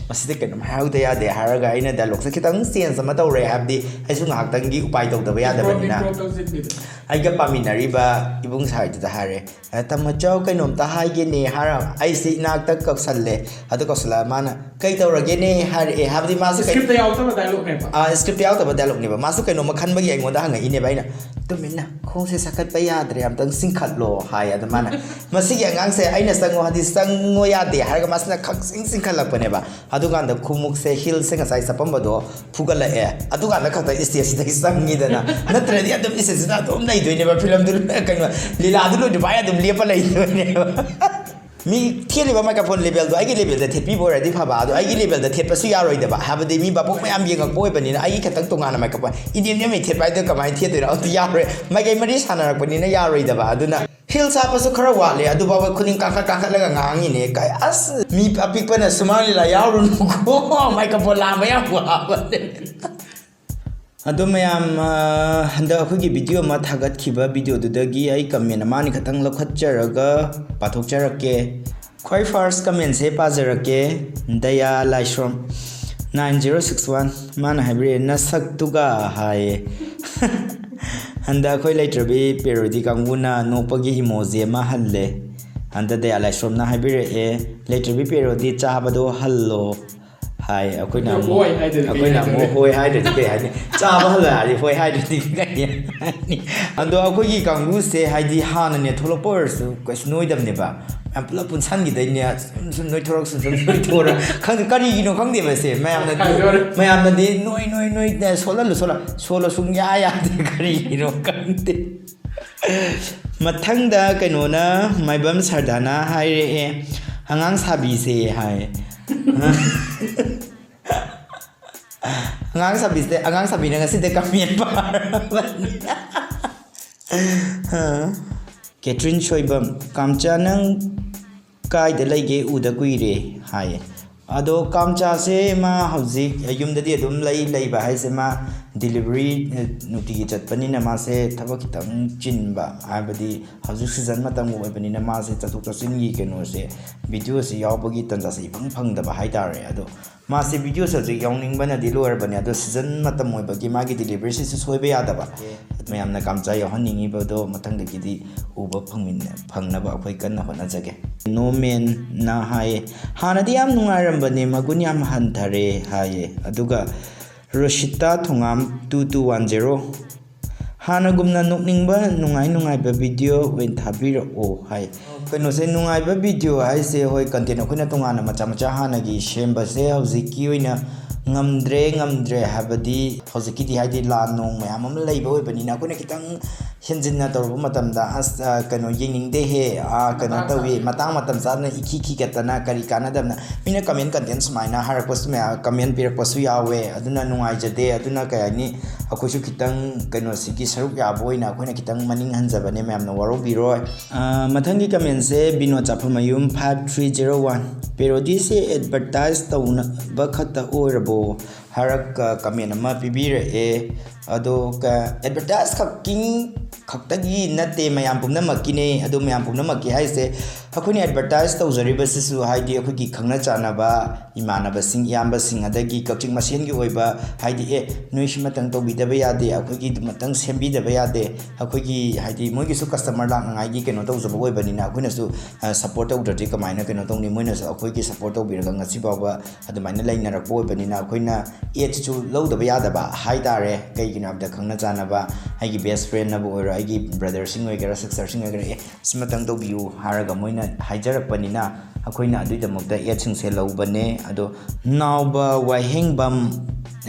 ꯃꯁꯤꯗꯤ ꯀꯩꯅꯣꯝ ꯍꯥꯏꯍꯧꯗ ꯌꯥꯗꯦ" ꯍꯥꯏꯔꯒ ꯑꯩꯅ ꯗꯥꯏꯂꯣꯛꯁꯦ ꯈꯤꯇꯪ ꯆꯦꯟꯖ ꯑꯃ ꯇꯧꯔꯦ꯫ ꯍꯥꯏꯕꯗꯤ ꯑꯩꯁꯨ ꯉꯥꯏꯍꯥꯛꯇꯪꯒꯤ ꯎꯄꯥꯏ ꯇꯧꯗꯕ ꯌꯥꯗꯕꯅꯤꯅ꯫ Improv, improv ꯇꯧꯁꯤꯟꯕꯤꯗꯣ꯫ ꯑꯩꯒ ꯄꯥꯃꯤꯟꯅꯔꯤꯕ ꯏꯕꯨꯡ ꯁꯥꯏꯗꯨꯗ ꯍꯥꯏꯔꯦ, "ꯑ, ꯇꯥꯃꯣꯆꯧ, ꯀꯩꯅꯣꯝꯇ ꯍꯥꯏꯒꯦꯅꯦ" ꯍꯥꯏꯔ ꯑꯩꯁꯦ ꯏꯅꯥꯛꯇ ꯀꯧꯁꯜꯂꯦ꯫ ꯑꯗꯨ ꯀꯧꯁꯜꯂꯛꯑ ꯃꯥꯅ, "ꯀꯩ ꯇꯧꯔꯒꯦꯅꯦ?" ꯍꯥꯏꯔꯛꯑꯦ꯫ ꯍꯥꯏꯕꯗꯤ ꯃꯥꯁꯨ ꯀꯩ- Script ꯇ ꯌꯥꯎꯗꯕ dialogue ꯅꯦꯕ꯫ ꯑ, script ꯇ ꯌꯥꯎꯗꯕ dialogue ꯅꯦꯕ꯫ ꯃꯥꯁꯨ ꯀꯩꯅꯣꯝꯃ ꯈꯟꯕꯒꯤ ꯑꯩꯉꯣꯟꯗ ꯍꯪꯉꯛꯏꯅꯦꯕ꯫ ꯑꯩꯅ, "ꯇꯨꯃꯤꯟꯅ ꯈꯣꯡꯁꯦ ꯁꯥꯀꯠꯄ ꯌꯥꯗ꯭ꯔꯦ, ꯑꯝꯇꯪ ꯆꯤꯡꯈꯠꯂꯣ" ꯍꯥꯏ꯫ ꯑꯗ ꯃꯥꯅ, "ꯃꯁꯤꯒꯤ ꯑꯉꯥꯡꯁꯦ ꯑꯩꯅ ꯆꯪꯉꯣ ꯍꯥꯏꯗꯤ ꯆꯪꯉꯣ ꯌꯥꯗꯦ" ꯍꯥꯏꯔꯒ ꯃꯥꯁꯤꯅ ꯈꯪꯆꯤꯡ ꯆꯤꯡꯈꯠꯂꯛꯄꯅꯦꯕ꯫ ꯑꯗꯨꯀꯥꯟꯗ ꯈꯣꯡꯎꯞꯁꯦ, ꯍꯤꯜꯁꯦ ꯉꯁꯥꯏ ꯆꯠꯄꯝꯕꯗꯣ ꯐꯨꯒꯠꯂꯛꯑꯦ꯫ ꯑꯗꯨꯀꯥꯟꯗ ꯈꯛꯇ stage ꯁꯤꯗꯒꯤ ꯆꯪꯉꯤꯗꯅ꯫ ꯅꯠꯇ꯭ꯔꯗꯤ ꯑꯗꯨꯝ stage ꯁꯤꯗ ꯑꯗꯨꯝ ꯂꯩꯗꯣꯏꯅꯦꯕ꯫ ꯐꯤꯂꯝꯗꯨ, ꯀꯩꯅꯣ, ꯂꯤꯂꯥꯗꯨ ꯂꯣꯏꯗ꯭ꯔꯤꯐꯥꯎ ꯑꯗꯨꯝ ꯂꯦꯞꯄ ꯂꯩꯗꯣꯏꯅꯦꯕ꯫ ꯃꯤ ꯊꯦꯠꯂꯤꯕ microphone level ꯗꯣ ꯑꯩꯒꯤ level ꯗ ꯊꯦꯠꯄꯤꯕ ꯑꯣꯏꯔꯗꯤ ꯐꯕ, ꯑꯗꯣ ꯑꯩꯒꯤ level ꯗ ꯊꯦꯠꯄꯁꯨ ꯌꯥꯔꯣꯏꯗꯕ꯫ ꯍꯥꯏꯕꯗꯤ ꯃꯤ ꯚꯥꯕꯣꯛ ꯃꯌꯥꯝ ꯌꯦꯡꯉꯛꯄ ꯑꯣꯏꯕꯅꯤꯅ ꯑꯩꯒꯤ ꯈꯛꯇꯪ ꯇꯣꯉꯥꯟꯅ microphone ꯏꯅꯦꯝ ꯅꯦꯝꯃꯩ ꯊꯦꯠꯄ ꯍꯥꯏꯗꯣ ꯀꯃꯥꯏꯅ ꯊꯦꯠꯇꯣꯏꯅꯣ? ꯑꯗꯨ ꯌꯥꯔꯣꯏ꯫ ꯃꯥꯏꯀꯩ ꯃꯔꯤ ꯁꯥꯟꯅꯔꯛꯄꯅꯤꯅ ꯌꯥꯔꯣꯏꯗꯕ꯫ ꯑꯗꯨꯅ heels ꯍꯥꯞꯄꯁꯨ ꯈꯔ ꯋꯥꯠꯂꯦ꯫ ꯑꯗꯨꯐꯥꯎꯕ ꯈꯨꯅꯤꯡ ꯀꯥꯈꯠ ꯀꯥꯈꯠꯂꯒ ꯉꯥꯡꯉꯤꯅꯦ꯫ ꯀꯥꯏ, ꯑꯁ, ꯃꯤ ꯑꯄꯤꯛꯄꯅ ꯁꯨꯃꯥꯡ ꯂꯤꯂꯥ ꯌꯥꯎꯔꯨꯅꯨꯀꯣ꯫ Microphone ꯂꯥꯝꯕ ꯌꯥꯝ ꯋꯥꯕꯅꯦ꯫ ꯑꯗꯣ ꯃꯌꯥꯝ, ꯑ, ꯍꯟꯗꯛ ꯑꯩꯈꯣꯏꯒꯤ video ꯑꯃ ꯊꯥꯒꯠꯈꯤꯕ video ꯗꯨꯗꯒꯤ ꯑꯩ comment ꯑꯃ ꯑꯅꯤ ꯈꯛꯇꯪ ꯂꯧꯈꯠꯆꯔꯒ ꯄꯥꯊꯣꯛꯆꯔꯛꯀꯦ꯫ ꯈ꯭ꯋꯥꯏ first comment ꯁꯦ ꯄꯥꯖꯔꯛꯀꯦ꯫ ꯗꯌꯥ ꯂꯥꯏꯁ꯭ꯔꯣꯝ nine zero six one, ꯃꯥꯅ ꯍꯥꯏꯕꯤꯔꯛꯑꯦ, "ꯅꯁꯛꯇꯨꯒ" ꯍꯥꯏꯌꯦ꯫ ꯍꯟꯗꯛ ꯑꯩꯈꯣꯏ ꯂꯩꯇ꯭ꯔꯕꯤ parody ꯀꯥꯡꯕꯨꯅ ꯅꯣꯛꯄꯒꯤ emoji ꯑꯃ ꯍꯜꯂꯦ꯫ ꯍꯟꯗꯛ ꯗꯌꯥ ꯂꯥꯏꯁ꯭ꯔꯣꯝꯅ ꯍꯥꯏꯕꯤꯔꯛꯑꯦ, "ꯂꯩꯇ꯭ꯔꯕꯤ parody ꯆꯥꯕꯗꯣ ꯍꯜꯂꯣ" ꯍꯥꯏ꯫ ꯑꯩꯈꯣꯏꯅ ꯑꯃꯨꯛ ꯍꯣꯏ ꯍꯥꯏꯗ꯭ꯔꯗꯤ ꯀꯩ ꯑꯩꯈꯣꯏꯅ ꯍꯥꯏꯗꯣꯔꯤ? ꯑꯃꯨꯛ ꯍꯣꯏ ꯍꯥꯏꯗ꯭ꯔꯗꯤ ꯀꯩ ꯍꯥꯏꯅꯤ? ꯆꯥꯕ ꯍꯜꯂꯛꯑꯗꯤ ꯍꯣꯏ ꯍꯥꯏꯗ꯭ꯔꯗꯤ ꯀꯩ ꯍꯥꯏꯅꯤ? ꯑꯗꯣ ꯑꯩꯈꯣꯏꯒꯤ ꯀꯥꯡꯕꯨꯁꯦ, ꯍꯥꯏꯗꯤ, ꯍꯥꯟꯅꯅꯦ ꯊꯣꯛꯂꯛꯄ ꯑꯣꯏꯔꯁꯨ ꯀꯩꯁꯨ ꯅꯣꯏꯗꯕꯅꯦꯕ꯫ ꯃꯌꯥꯝ ꯄꯨꯂꯞ ꯄꯨꯟꯁꯟꯈꯤꯗꯩꯅꯦ, ꯁꯨꯝ ꯁꯨꯝ ꯅꯣꯏꯊꯣꯔꯛ ꯁꯨꯝ ꯁꯨꯝ ꯅꯣꯏꯊꯣꯔꯛ ꯈꯪꯗꯦ, ꯀꯔꯤꯒꯤꯅꯣ ꯈꯪꯗꯦꯕ ꯁꯦ꯫ ꯃꯌꯥꯝꯅꯗꯤ ꯍꯥꯏꯗꯣꯔꯦ꯫ ꯃꯌꯥꯝꯅꯗꯤ "ꯅꯣꯏ ꯅꯣꯏ ꯅꯣꯏ, ꯁꯣꯜꯍꯜꯂꯨ ꯁꯣꯜꯍꯜꯂꯨ", ꯁꯣꯜꯂꯣ, ꯁꯨꯡꯌꯥ ꯌꯥꯗꯦ꯫ ꯀꯔꯤꯒꯤꯅꯣ ꯈꯪꯗꯦ꯫ ꯃꯊꯪꯗ ꯀꯩꯅꯣꯅ, ꯃꯥꯏꯕꯝ ꯁꯔꯗꯥꯅ ꯍꯥꯏꯔꯛꯑꯦ, "ꯑꯉꯥꯡ ꯁꯥꯕꯤꯁꯦ" ꯍꯥꯏ꯫ ꯑꯉꯥꯡ ꯁꯥꯕꯤꯁꯦ, ꯑꯉꯥꯡ ꯁꯥꯕꯤꯅ ꯉꯁꯤꯗ ꯀꯃꯦꯟ ꯄꯥꯔꯕꯅꯤ꯫ ꯀꯦꯊ꯭ꯔꯤꯟ ꯁꯣꯏꯕꯝ, "ꯀꯥꯝꯆꯥ, ꯅꯪ ꯀꯥꯏꯗ ꯂꯩꯒꯦ? ꯎꯗ ꯀꯨꯏꯔꯦ" ꯍꯥꯏꯌꯦ꯫ ꯑꯗꯣ ꯀꯥꯝꯆꯥꯁꯦ ꯃꯥ ꯍꯧꯖꯤꯛ ꯌꯨꯝꯗꯗꯤ ꯑꯗꯨꯝ ꯂꯩ꯫ ꯂꯩꯕ ꯍꯥꯏꯁꯦ ꯃꯥ ꯗꯤꯂꯤꯚꯔꯤ ꯅꯨꯡꯇꯤꯒꯤ ꯆꯠꯄꯅꯤꯅ ꯃꯥꯁꯦ ꯊꯕꯛ ꯈꯤꯇꯪ ꯆꯤꯟꯕ, ꯍꯥꯏꯕꯗꯤ ꯍꯧꯖꯤꯛ ꯁꯤꯖꯟ ꯃꯇꯝꯒ ꯑꯣꯏꯕꯅꯤꯅ ꯃꯥꯁꯦ ꯆꯠꯊꯣꯛ ꯆꯠꯁꯤꯟꯒꯤ ꯀꯩꯅꯣꯁꯦ, ꯚꯤꯗꯤꯑꯣꯁꯦ ꯌꯥꯎꯕꯒꯤ ꯇꯟꯖꯥꯁꯦ ꯏꯐꯪ ꯐꯪꯗꯕ ꯍꯥꯏꯇꯥꯔꯦ꯫ ꯑꯗꯣ ꯃꯥꯁꯦ ꯚꯤꯗꯤꯑꯣꯁꯦ ꯍꯧꯖꯤꯛ ꯌꯥꯎꯅꯤꯡꯕꯅꯗꯤ ꯂꯣꯏꯔꯕꯅꯦ, ꯑꯗꯣ ꯁꯤꯖꯟ ꯃꯇꯝ ꯑꯣꯏꯕꯒꯤ ꯃꯥꯒꯤ ꯗꯤꯂꯤꯚꯔꯤꯁꯤꯁꯨ ꯁꯣꯏꯕ ꯌꯥꯗꯕ꯫ ꯃꯌꯥꯝꯅ ꯀꯥꯝꯆꯥ ꯌꯥꯎꯍꯟꯅꯤꯡꯉꯤꯕꯗꯣ ꯃꯊꯪꯗꯒꯤꯗꯤ ꯎꯕ ꯐꯪꯃꯤꯟꯅ-, ꯐꯪꯅꯕ ꯑꯩꯈꯣꯏ ꯀꯟꯅ ꯍꯣꯠꯅꯖꯒꯦ꯫ ꯅꯣꯃꯦꯟꯅ ꯍꯥꯏꯌꯦ, "ꯍꯥꯟꯅꯗꯤ ꯌꯥꯝ ꯅꯨꯡꯉꯥꯏꯔꯝꯕꯅꯦ, ꯃꯒꯨꯟ ꯌꯥꯝ ꯍꯟꯊꯔꯦ" ꯍꯥꯏꯌꯦ꯫ ꯑꯗꯨꯒ ꯔꯣꯁꯤꯇꯥ ꯊꯣꯉꯥꯝ two two one zero, "ꯍꯥꯟꯅꯒꯨꯝꯅ ꯅꯣꯛꯅꯤꯡꯕ, ꯅꯨꯡꯉꯥꯏ ꯅꯨꯡꯉꯥꯏꯕ ꯚꯤꯗꯤꯑꯣ ꯑꯣꯏꯅ ꯊꯥꯕꯤꯔꯛꯑꯣ" ꯍꯥꯏ꯫ ꯀꯩꯅꯣꯁꯦ, ꯅꯨꯡꯉꯥꯏꯕ ꯚꯤꯗꯤꯑꯣ ꯍꯥꯏꯁꯦ, ꯍꯣꯏ, ꯀꯟꯇꯦꯟ ꯑꯩꯈꯣꯏꯅ ꯇꯣꯉꯥꯟꯅ ꯃꯆꯥ ꯃꯆꯥ ꯍꯥꯟꯅꯒꯤ ꯁꯦꯝꯕꯁꯦ ꯍꯧꯖꯤꯛꯀꯤ ꯑꯣꯏꯅ ꯉꯝꯗ꯭ꯔꯦ꯫ ꯉꯝꯗ꯭ꯔꯦ ꯍꯥꯏꯕꯗꯤ ꯍꯧꯖꯤꯛꯀꯤꯗꯤ, ꯍꯥꯏꯗꯤ, ꯂꯥꯟ ꯅꯨꯡ ꯃꯌꯥꯝ ꯑꯃ ꯂꯩꯕ ꯑꯣꯏꯕꯅꯤꯅ ꯑꯩꯈꯣꯏꯅ ꯈꯤꯇꯪ ꯍꯦꯟꯖꯤꯟꯅ ꯇꯧꯔꯨꯕ ꯃꯇꯝꯗ, "ꯑꯁ, ꯑ, ꯀꯩꯅꯣ, ꯌꯦꯡꯅꯤꯡꯗꯦꯍꯦ, ꯑꯥ, ꯀꯩꯅꯣ ꯇꯧꯏ, ꯃꯇꯥꯡ ꯃꯇꯝ ꯆꯥꯗꯅ ꯏꯈꯤ ꯈꯤꯒꯠꯇꯅ ꯀꯔꯤ ꯀꯥꯟꯅꯗꯕꯅ", ꯃꯤꯅ ꯀꯃꯦꯟ, ꯀꯟꯇꯦꯟ ꯁꯨꯃꯥꯏꯅ ꯍꯥꯏꯔꯛꯄꯁꯨ ꯃꯌꯥꯝ, ꯀꯃꯦꯟ ꯄꯤꯔꯛꯄꯁꯨ ꯌꯥꯎꯋꯦ꯫ ꯑꯗꯨꯅ ꯅꯨꯡꯉꯥꯏꯖꯗꯦ꯫ ꯑꯗꯨꯅ, ꯀꯩ ꯍꯥꯏꯅꯤ, ꯑꯩꯈꯣꯏꯁꯨ ꯈꯤꯇꯪ ꯀꯩꯅꯣꯁꯤꯒꯤ ꯁꯔꯨꯛ ꯌꯥꯕ ꯑꯣꯏꯅ ꯑꯩꯈꯣꯏꯅ ꯈꯤꯇꯪ ꯃꯅꯤꯡ ꯍꯟꯖꯕꯅꯦ, ꯃꯌꯥꯝꯅ ꯋꯥꯔꯧꯕꯤꯔꯣꯏ꯫ ꯑ, ꯃꯊꯪꯒꯤ ꯀꯃꯦꯟꯁꯦ ꯕꯤꯅꯣꯗ ꯆꯥꯐꯝꯃꯌꯨꯝ five three zero one, "ꯄꯦꯔꯣꯗꯤꯁꯦ ꯑꯦꯗꯚꯔꯇꯥꯏꯁ ꯇꯧꯅꯕ ꯈꯛꯇ ꯑꯣꯏꯔꯕꯣ?" ꯍꯥꯏꯔꯒ ꯀꯃꯦꯟ ꯑꯃ ꯄꯤꯕꯤꯔꯛꯑꯦ꯫ ꯑꯗꯣ ꯀ-, ꯑꯦꯗꯚꯔꯇꯥꯏꯁ ꯈꯛꯀꯤꯡ ꯈꯛꯇꯒꯤ ꯅꯠꯇꯦ, ꯃꯌꯥꯝ ꯄꯨꯝꯅꯃꯛꯀꯤꯅꯦ꯫ ꯑꯗꯣ ꯃꯌꯥꯝ ꯄꯨꯝꯅꯃꯛꯀꯤ ꯍꯥꯏꯁꯦ, ꯑꯩꯈꯣꯏꯅ ꯑꯦꯗꯚꯔꯇꯥꯏꯁ ꯇꯧꯖꯔꯤꯕꯁꯤꯁꯨ ꯍꯥꯏꯗꯤ ꯑꯩꯈꯣꯏꯒꯤ ꯈꯪꯅ ꯆꯥꯟꯅꯕ ꯏꯃꯥꯟꯅꯕꯁꯤꯡ, ꯏꯌꯥꯝꯕꯁꯤꯡ, ꯑꯗꯒꯤ ꯀꯛꯆꯤꯡ ꯃꯁꯦꯟꯒꯤ ꯑꯣꯏꯕ ꯍꯥꯏꯗꯤ, "ꯑꯦ, ꯅꯣꯏ ꯁꯤꯃꯇꯪ ꯇꯧꯕꯤꯗꯕ ꯌꯥꯗꯦ, ꯑꯩꯈꯣꯏꯒꯤ ꯑꯗꯨꯃꯇꯪ ꯁꯦꯝꯕꯤꯗꯕ ꯌꯥꯗꯦ", ꯑꯩꯈꯣꯏꯒꯤ ꯍꯥꯏꯗꯤ ꯃꯣꯏꯒꯤꯁꯨ ꯀꯁꯇꯃꯔ ꯂꯥꯛꯅꯉꯥꯏꯒꯤ ꯀꯩꯅꯣ ꯇꯧꯖꯕ ꯑꯣꯏꯕꯅꯤꯅ ꯑꯩꯈꯣꯏꯅꯁꯨ ꯁꯞꯄꯣꯔꯠ ꯇꯧꯗ꯭ꯔꯗꯤ ꯀꯃꯥꯏꯅ ꯀꯩꯅꯣ ꯇꯧꯅꯤ? ꯃꯣꯏꯅꯁꯨ ꯑꯩꯈꯣꯏꯒꯤ ꯁꯞꯄꯣꯔꯠ ꯇꯧꯕꯤꯔꯒ ꯉꯁꯤ ꯐꯥꯎꯕ ꯑꯗꯨꯃꯥꯏꯅ ꯂꯩꯅꯔꯛꯄ ꯑꯣꯏꯕꯅꯤꯅ ꯑꯩꯈꯣꯏꯅ ꯑꯦꯗꯁꯨ ꯂꯧꯗꯕ ꯌꯥꯗꯕ ꯍꯥꯏ ꯇꯥꯔꯦ꯫ ꯀꯩꯒꯤꯅꯣ ꯍꯥꯏꯕꯗ ꯈꯪꯅ ꯆꯥꯟꯅꯕ ꯑꯩꯒꯤ ꯕꯦꯁ ꯐ꯭ꯔꯦꯟꯅꯕꯨ ꯑꯣꯏꯔꯣ, ꯑꯩꯒꯤ ꯕ꯭ꯔꯗꯔꯁꯤꯡ ꯑꯣꯏꯒꯦꯔꯥ, ꯁꯤꯁꯇꯔꯁꯤꯡ ꯑꯣꯏꯒꯦꯔꯥ, "ꯑꯦ, ꯁꯤꯃꯇꯪ ꯇꯧꯕꯤꯌꯨ" ꯍꯥꯏꯔꯒ ꯃꯣꯏꯅ ꯍꯥꯏꯖꯔꯛꯄꯅꯤꯅ ꯑꯩꯈꯣꯏꯅ ꯑꯗꯨꯒꯤꯗꯃꯛꯇ ꯑꯦꯗꯁꯤꯡꯁꯦ ꯂꯧꯕꯅꯦ꯫ ꯑꯗꯣ ꯅꯥꯎꯕ ꯋꯥꯍꯦꯡꯕꯝ,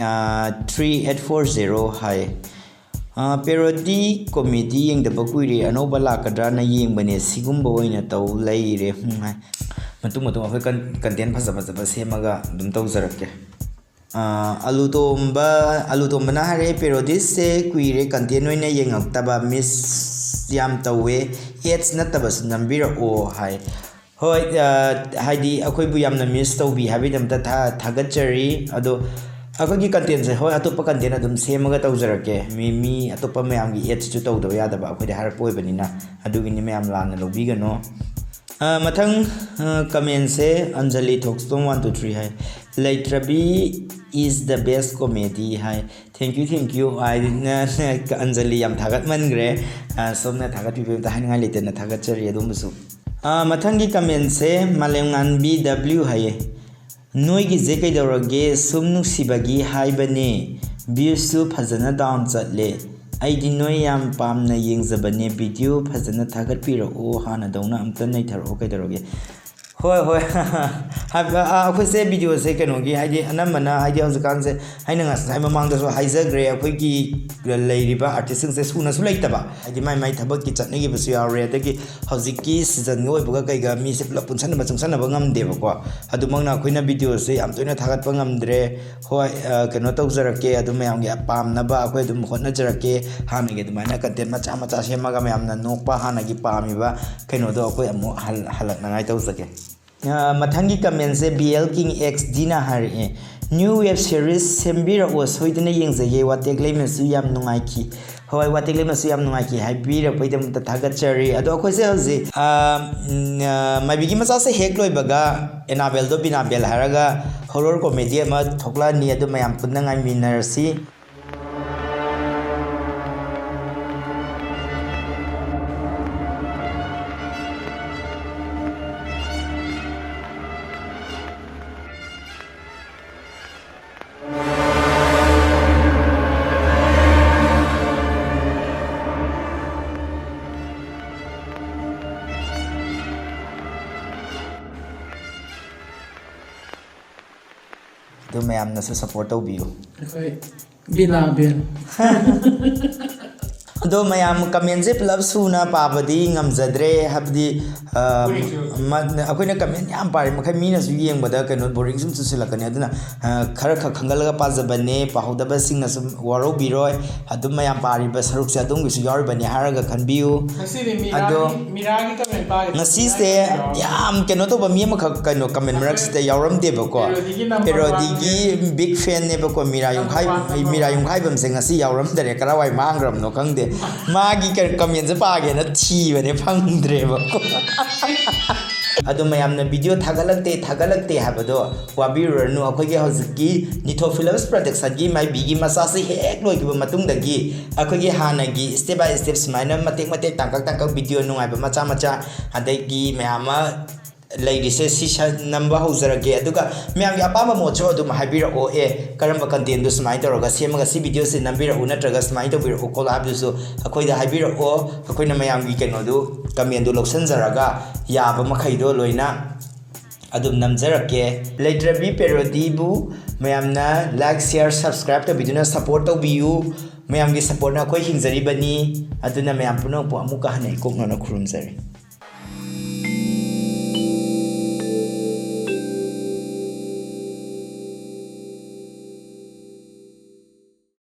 ꯊ꯭ꯔꯤ ꯑꯩꯠ ꯐꯣꯔ ꯖꯦꯔꯣ ꯍꯥꯏ, "ꯄꯦꯔꯣꯗꯤ ꯀꯣꯃꯦꯗꯤ ꯌꯦꯡꯗꯕ ꯀꯨꯏꯔꯦ, ꯑꯅꯧꯕ ꯂꯥꯛꯀꯗ꯭ꯔꯥꯅ ꯌꯦꯡꯕꯅꯦ, ꯁꯤꯒꯨꯝꯕ ꯑꯣꯏꯅ ꯇꯧ ꯂꯩꯔꯦ", ꯎꯝ, ꯍꯥꯏ꯫ ꯃꯇꯨꯡ ꯃꯇꯨꯡ ꯑꯩꯈꯣꯏ ꯀꯟ-, ꯀꯟꯇꯦꯟ ꯐꯖ ꯐꯖꯕ ꯁꯦꯝꯃꯒ ꯑꯗꯨꯝ ꯇꯧꯖꯔꯛꯀꯦ꯫ ꯑꯥ, ꯑꯂꯨꯇꯣꯝꯕ, ꯑꯂꯨꯇꯣꯝꯕꯅ ꯍꯥꯏꯔꯛꯑꯦ, "ꯄꯦꯔꯣꯗꯤꯁꯁꯦ ꯀꯨꯏꯔꯦ ꯀꯟꯇꯦꯟ ꯑꯣꯏꯅ ꯌꯦꯡꯉꯛꯇꯕ, ꯃꯤꯁ ꯌꯥꯝ ꯇꯧꯋꯦ, ꯑꯦꯗꯁ ꯅꯠꯇꯕꯁꯨ ꯅꯝꯕꯤꯔꯛꯑꯣ" ꯍꯥꯏ꯫ ꯍꯣꯏ, ꯑꯥ, ꯍꯥꯏꯗꯤ ꯑꯩꯈꯣꯏꯕꯨ ꯌꯥꯝꯅ ꯃꯤꯁ ꯇꯧꯕꯤ ꯍꯥꯏꯕꯒꯤꯗꯃꯛꯇ ꯊꯥ-, ꯊꯥꯒꯠꯆꯔꯤ꯫ ꯑꯗꯣ ꯑꯩꯈꯣꯏꯒꯤ ꯀꯟꯇꯦꯟꯁꯦ, ꯍꯣꯏ, ꯑꯇꯣꯞꯄ ꯀꯟꯇꯦꯟ ꯑꯗꯨꯝ ꯁꯦꯝꯃꯒ ꯇꯧꯖꯔꯛꯀꯦ꯫ ꯃꯤ, ꯃꯤ ꯑꯇꯣꯞꯄ ꯃꯌꯥꯝꯒꯤ ꯑꯦꯗꯁꯨ ꯇꯧꯗꯕ ꯌꯥꯗꯕ ꯑꯩꯈꯣꯏꯗꯤ ꯍꯥꯏꯔꯛꯄ ꯑꯣꯏꯕꯅꯤꯅ, ꯑꯗꯨꯒꯤꯅꯤ, ꯃꯌꯥꯝ ꯂꯥꯟꯅ ꯂꯧꯕꯤꯒꯅꯨ꯫ ꯑꯥ, ꯃꯊꯪ, ꯑꯥ, ꯀꯃꯦꯟꯁꯦ ꯑꯟꯖꯂꯤ ꯊꯣꯛꯁꯇꯣꯝ ꯋꯥꯟ ꯇꯨ ꯊ꯭ꯔꯤ ꯍꯥꯏ꯫ "ꯂꯩꯇ꯭ꯔꯕꯤ is the best comedy" ꯍꯥꯏ꯫ Thank you, thank you ꯍꯥꯏꯅ ꯑꯟꯖꯂꯤ ꯌꯥꯝ ꯊꯥꯒꯠꯃꯟꯈ꯭ꯔꯦ꯫ ꯑꯥ, ꯁꯣꯝꯅ ꯊꯥꯒꯠꯄꯤꯕ ꯑꯝꯇ ꯍꯥꯏꯅꯤꯡꯉꯥꯏ ꯂꯩꯇꯅ ꯊꯥꯒꯠꯆꯔꯤ ꯑꯗꯣꯝꯕꯨꯁꯨ꯫ ꯑꯥ, ꯃꯊꯪꯒꯤ ꯀꯃꯦꯟꯁꯦ ꯃꯥꯂꯦꯝꯉꯥꯟꯕꯤ ꯗꯕ꯭ꯂꯤꯎ ꯍꯥꯏꯌꯦ꯫ "ꯅꯣꯏꯒꯤꯁꯦ ꯀꯩꯗꯧꯔꯒꯦ? ꯁꯨꯝ ꯅꯨꯡꯁꯤꯕꯒꯤ ꯍꯥꯏꯕꯅꯦ꯫ ꯚ꯭ꯌꯨꯁꯁꯨ ꯐꯖꯅ ꯗꯥꯎꯟ ꯆꯠꯂꯦ꯫ ꯑꯩꯗꯤ ꯅꯣꯏ ꯌꯥꯝ ꯄꯥꯝꯅ ꯌꯦꯡꯖꯕꯅꯦ꯫ ꯚꯤꯗꯤꯑꯣ ꯐꯖꯅ ꯊꯥꯒꯠꯄꯤꯔꯛꯑꯣ, ꯍꯥꯟꯅꯗꯧꯅ ꯑꯝꯇ ꯅꯩꯊꯔꯛꯑꯣ ꯀꯩꯗꯧꯔꯒꯦ?" ꯍꯣꯏ, ꯍꯣꯏ꯫ ꯍꯥꯏꯕ, ꯑ, ꯑꯩꯈꯣꯏꯁꯦ ꯚꯤꯗꯤꯑꯣꯁꯦ ꯀꯩꯅꯣꯒꯤ, ꯍꯥꯏꯗꯤ ꯑꯅꯝꯕꯅ, ꯍꯥꯏꯗꯤ ꯍꯧꯖꯤꯛꯀꯥꯟꯁꯦ ꯑꯩꯅ ꯉꯁꯥꯏ ꯃꯃꯥꯡꯗꯁꯨ ꯍꯥꯏꯖꯈ꯭ꯔꯦ, ꯑꯩꯈꯣꯏꯒꯤ ꯂꯩꯔꯤꯕ ꯑꯥꯔꯇꯤꯁꯁꯤꯡꯁꯦ ꯁꯨꯅꯁꯨ ꯂꯩꯇꯕ, ꯍꯥꯏꯗꯤ ꯃꯥꯏ ꯃꯥꯏ ꯊꯕꯛꯀꯤ ꯆꯠꯅꯈꯤꯕꯁꯨ ꯌꯥꯎꯔꯦ, ꯑꯗꯒꯤ ꯍꯧꯖꯤꯛꯀꯤ ꯁꯤꯖꯟꯒꯤ ꯑꯣꯏꯕꯒ ꯀꯩꯒ ꯃꯤꯁꯦ ꯄꯨꯂꯞ ꯄꯨꯟꯁꯟꯅꯕ ꯆꯨꯡꯁꯟꯅꯕ ꯉꯝꯗꯦꯕꯀꯣ꯫ ꯑꯗꯨꯃꯛꯅ ꯑꯩꯈꯣꯏꯅ ꯚꯤꯗꯤꯑꯣꯁꯦ ꯌꯥꯝ ꯇꯣꯏꯅ ꯊꯥꯒꯠꯄ ꯉꯝꯗ꯭ꯔꯦ꯫ ꯍꯣꯏ, ꯑ, ꯀꯩꯅꯣ ꯇꯧꯖꯔꯛꯀꯦ, ꯑꯗꯨꯝ ꯃꯌꯥꯝꯒꯤ ꯄꯥꯝꯅꯕ ꯑꯩꯈꯣꯏ ꯑꯗꯨꯝ ꯍꯣꯠꯅꯖꯔꯛꯀꯦ꯫ ꯍꯥꯟꯅꯒꯤ ꯑꯗꯨꯃꯥꯏꯅ ꯀꯟꯇꯦꯟ ꯃꯆꯥ ꯃꯆꯥ ꯁꯦꯝꯃꯒ ꯃꯌꯥꯝꯅ ꯅꯣꯛꯄ, ꯍꯥꯟꯅꯒꯤ ꯄꯥꯝꯃꯤꯕ ꯀꯩꯅꯣꯗꯣ ꯑꯩꯈꯣꯏ ꯑꯃꯨꯛ ꯍꯜ-, ꯍꯜꯂꯛꯅꯉꯥꯏ ꯇꯧꯖꯒꯦ꯫ ꯑ, ꯃꯊꯪꯒꯤ ꯀꯃꯦꯟꯁꯦ ꯕꯤ ꯑꯦꯜ ꯀꯤꯡ ꯑꯦꯛꯁ ꯗꯤꯅ ꯍꯥꯏꯔꯛꯑꯦ, "New web series ꯁꯦꯝꯕꯤꯔꯛꯑꯣ, ꯁꯣꯏꯗꯅ ꯌꯦꯡꯖꯒꯦ, ꯋꯥꯇꯦꯛ ꯂꯩꯃꯁꯨ ꯌꯥꯝ ꯅꯨꯡꯉꯥꯏꯈꯤ"꯫ ꯍꯣꯏ, ꯋꯥꯇꯦꯛꯂꯦꯝꯅꯁꯨ ꯌꯥꯝ ꯅꯨꯡꯉꯥꯏꯈꯤ ꯍꯥꯏꯕꯤꯔꯛꯄꯒꯤꯗꯃꯛꯇ ꯊꯥꯒꯠꯆꯔꯤ꯫ ꯑꯗꯣ ꯑꯩꯈꯣꯏꯁꯦ ꯍꯧꯖꯤꯛ, ꯑ, ꯎꯝ, ꯑ, ꯃꯥꯏꯕꯤꯒꯤ ꯃꯆꯥꯁꯦ ꯍꯦꯛ ꯂꯣꯏꯕꯒ ꯑꯦꯅꯥꯕꯦꯜꯗꯣ ꯕꯤꯅꯥꯕꯦꯜ ꯍꯥꯏꯔꯒ horror comedy ꯑꯃ ꯊꯣꯛꯂꯛꯑꯅꯤ, ꯑꯗꯨ ꯃꯌꯥꯝ ꯄꯨꯟꯅ ꯉꯥꯏꯃꯤꯟꯅꯔꯁꯤ꯫ ꯑꯗꯨ ꯃꯌꯥꯝꯅꯁꯨ support ꯇꯧꯕꯤꯌꯨ꯫ ꯑꯩꯈꯣꯏ ꯕꯤꯅꯥ ꯕꯦꯟ꯫ ꯑꯗꯣ ꯃꯌꯥꯝ commentꯁꯦ ꯄꯨꯂꯞ ꯁꯨꯅ ꯄꯥꯕꯗꯤ ꯉꯝꯖꯗ꯭ꯔꯦ, ꯍꯥꯏꯕꯗꯤ, ꯑ, ꯃ-, ꯑꯩꯈꯣꯏꯅ comment ꯌꯥꯝ ꯄꯥꯔꯤ ꯃꯈꯩ ꯃꯤꯅꯁꯨ ꯌꯦꯡꯕꯗ ꯀꯩꯅꯣ boring ꯁꯨꯝ ꯆꯨꯁꯤꯜꯂꯛꯀꯅꯤ꯫ ꯑꯗꯨꯅ, ꯑ, ꯈꯔ ꯈꯛ ꯈꯟꯒꯠꯂꯒ ꯄꯥꯖꯕꯅꯦ, ꯄꯥꯍꯧꯗꯕꯁꯤꯡꯅꯁꯨ ꯋꯥꯔꯧꯕꯤꯔꯣꯏ꯫ ꯑꯗꯨꯝ ꯃꯌꯥꯝ ꯄꯥꯔꯤꯕ ꯁꯔꯨꯛꯁꯦ ꯑꯗꯣꯝꯒꯤꯁꯨ ꯌꯥꯎꯔꯤꯕꯅꯤ ꯍꯥꯏꯔꯒ ꯈꯟꯕꯤꯌꯨ꯫ ꯉꯁꯤꯗꯤ ꯃꯤꯔꯥꯒꯤ, ꯑꯗꯣ ꯃꯤꯔꯥꯒꯤ comment ꯄꯥꯒꯦ꯫ ꯉꯁꯤꯁꯦ ꯌꯥꯝ ꯀꯩꯅꯣ ꯇꯧꯕ ꯃꯤ ꯑꯃꯈꯛ ꯀꯩꯅꯣ comment ꯃꯔꯛꯁꯤꯗ ꯌꯥꯎꯔꯝꯗꯦꯕꯀꯣ꯫ Parody ꯒꯤ number parody ꯒꯤ one ꯒꯤ big fan ꯅꯦꯕꯀꯣ, ꯃꯤꯔꯥ ꯌꯨꯝꯈꯥꯏ-, number one, number one꯫ ꯃꯤꯔꯥ ꯌꯨꯝꯈꯥꯏꯕꯝꯁꯦ ꯉꯁꯤ ꯌꯥꯎꯔꯝꯗꯔꯦ, ꯀꯔꯥꯏꯋꯥꯏ ꯃꯥꯡꯈ꯭ꯔꯕꯅꯣ ꯈꯪꯗꯦ꯫ ꯃꯥꯒꯤ ꯀꯩꯅꯣ comment ꯁꯦ ꯄꯥꯒꯦꯅ ꯊꯤꯕꯅꯦ, ꯐꯪꯗ꯭ꯔꯦꯕꯀꯣ꯫ ꯑꯗꯣ ꯃꯌꯥꯝꯅ video ꯊꯥꯒꯠꯂꯛꯇꯦ, ꯊꯥꯒꯠꯂꯛꯇꯦ ꯍꯥꯏꯕꯗꯣ ꯋꯥꯕꯤꯔꯨꯔꯅꯨ꯫ ꯑꯩꯈꯣꯏꯒꯤ ꯍꯧꯖꯤꯛꯀꯤ ꯅꯤꯊꯣ Films Production ꯒꯤ ꯃꯥꯏꯕꯤꯒꯤ ꯃꯆꯥꯁꯤ ꯍꯦꯛ ꯂꯣꯏꯈꯤꯕ ꯃꯇꯨꯡꯗꯒꯤ ꯑꯩꯈꯣꯏꯒꯤ ꯍꯥꯟꯅꯒꯤ step by step ꯁꯨꯃꯥꯏꯅ ꯃꯇꯦꯛ ꯃꯇꯦꯛ, ꯇꯥꯡꯀꯛ ꯇꯥꯡꯀꯛ video ꯅꯨꯡꯉꯥꯏꯕ ꯃꯆꯥ ꯃꯆꯥ, ꯑꯗꯒꯤ ꯃꯌꯥꯝ ꯑꯃ ꯂꯩꯔꯤꯁꯦ, ꯁꯤ ꯁ-, ꯅꯝꯕ ꯍꯧꯖꯔꯒꯦ꯫ ꯑꯗꯨꯒ ꯃꯌꯥꯝꯒꯤ ꯑꯄꯥꯝꯕ ꯃꯣꯠꯁꯨ ꯑꯗꯨꯝ ꯍꯥꯏꯕꯤꯔꯛꯑꯣ, "ꯑꯦ, ꯀꯔꯝꯕ content ꯗꯨ ꯁꯨꯃꯥꯏꯅ ꯇꯧꯔꯒ ꯁꯦꯝꯃꯒ ꯁꯤ video ꯁꯦ ꯅꯝꯕꯤꯔꯛꯎ, ꯅꯠꯇ꯭ꯔꯒ ꯁꯨꯃꯥꯏꯅ ꯇꯧꯕꯤꯔꯛꯎ ꯈꯣꯠꯂꯣ" ꯍꯥꯏꯕꯗꯨꯁꯨ ꯑꯩꯈꯣꯏꯗ ꯍꯥꯏꯕꯤꯔꯛꯑꯣ꯫ ꯑꯩꯈꯣꯏꯅ ꯃꯌꯥꯝꯒꯤ ꯀꯩꯅꯣꯗꯨ, comment ꯗꯨ ꯂꯧꯁꯤꯟꯖꯔꯒ ꯌꯥꯕ ꯃꯈꯩꯗꯣ ꯂꯣꯏꯅ ꯑꯗꯨꯝ ꯅꯝꯖꯔꯛꯀꯦ꯫ ꯂꯩꯇ꯭ꯔꯕꯤ parody ꯕꯨ ꯃꯌꯥꯝꯅ like, share, subscribe ꯇꯧꯕꯤꯗꯨꯅ support ꯇꯧꯕꯤꯌꯨ꯫ ꯃꯌꯥꯝꯒꯤ support ꯅ ꯑꯩꯈꯣꯏ ꯍꯤꯡꯖꯔꯤꯕꯅꯤ꯫ ꯑꯗꯨꯅ ꯃꯌꯥꯝ ꯄꯨꯝꯅꯃꯛꯄꯨ ꯑꯃꯨꯛꯀ ꯍꯟꯅ ꯏꯀꯣꯛꯅꯅ ꯈꯨꯔꯨꯝꯖꯔꯤ꯫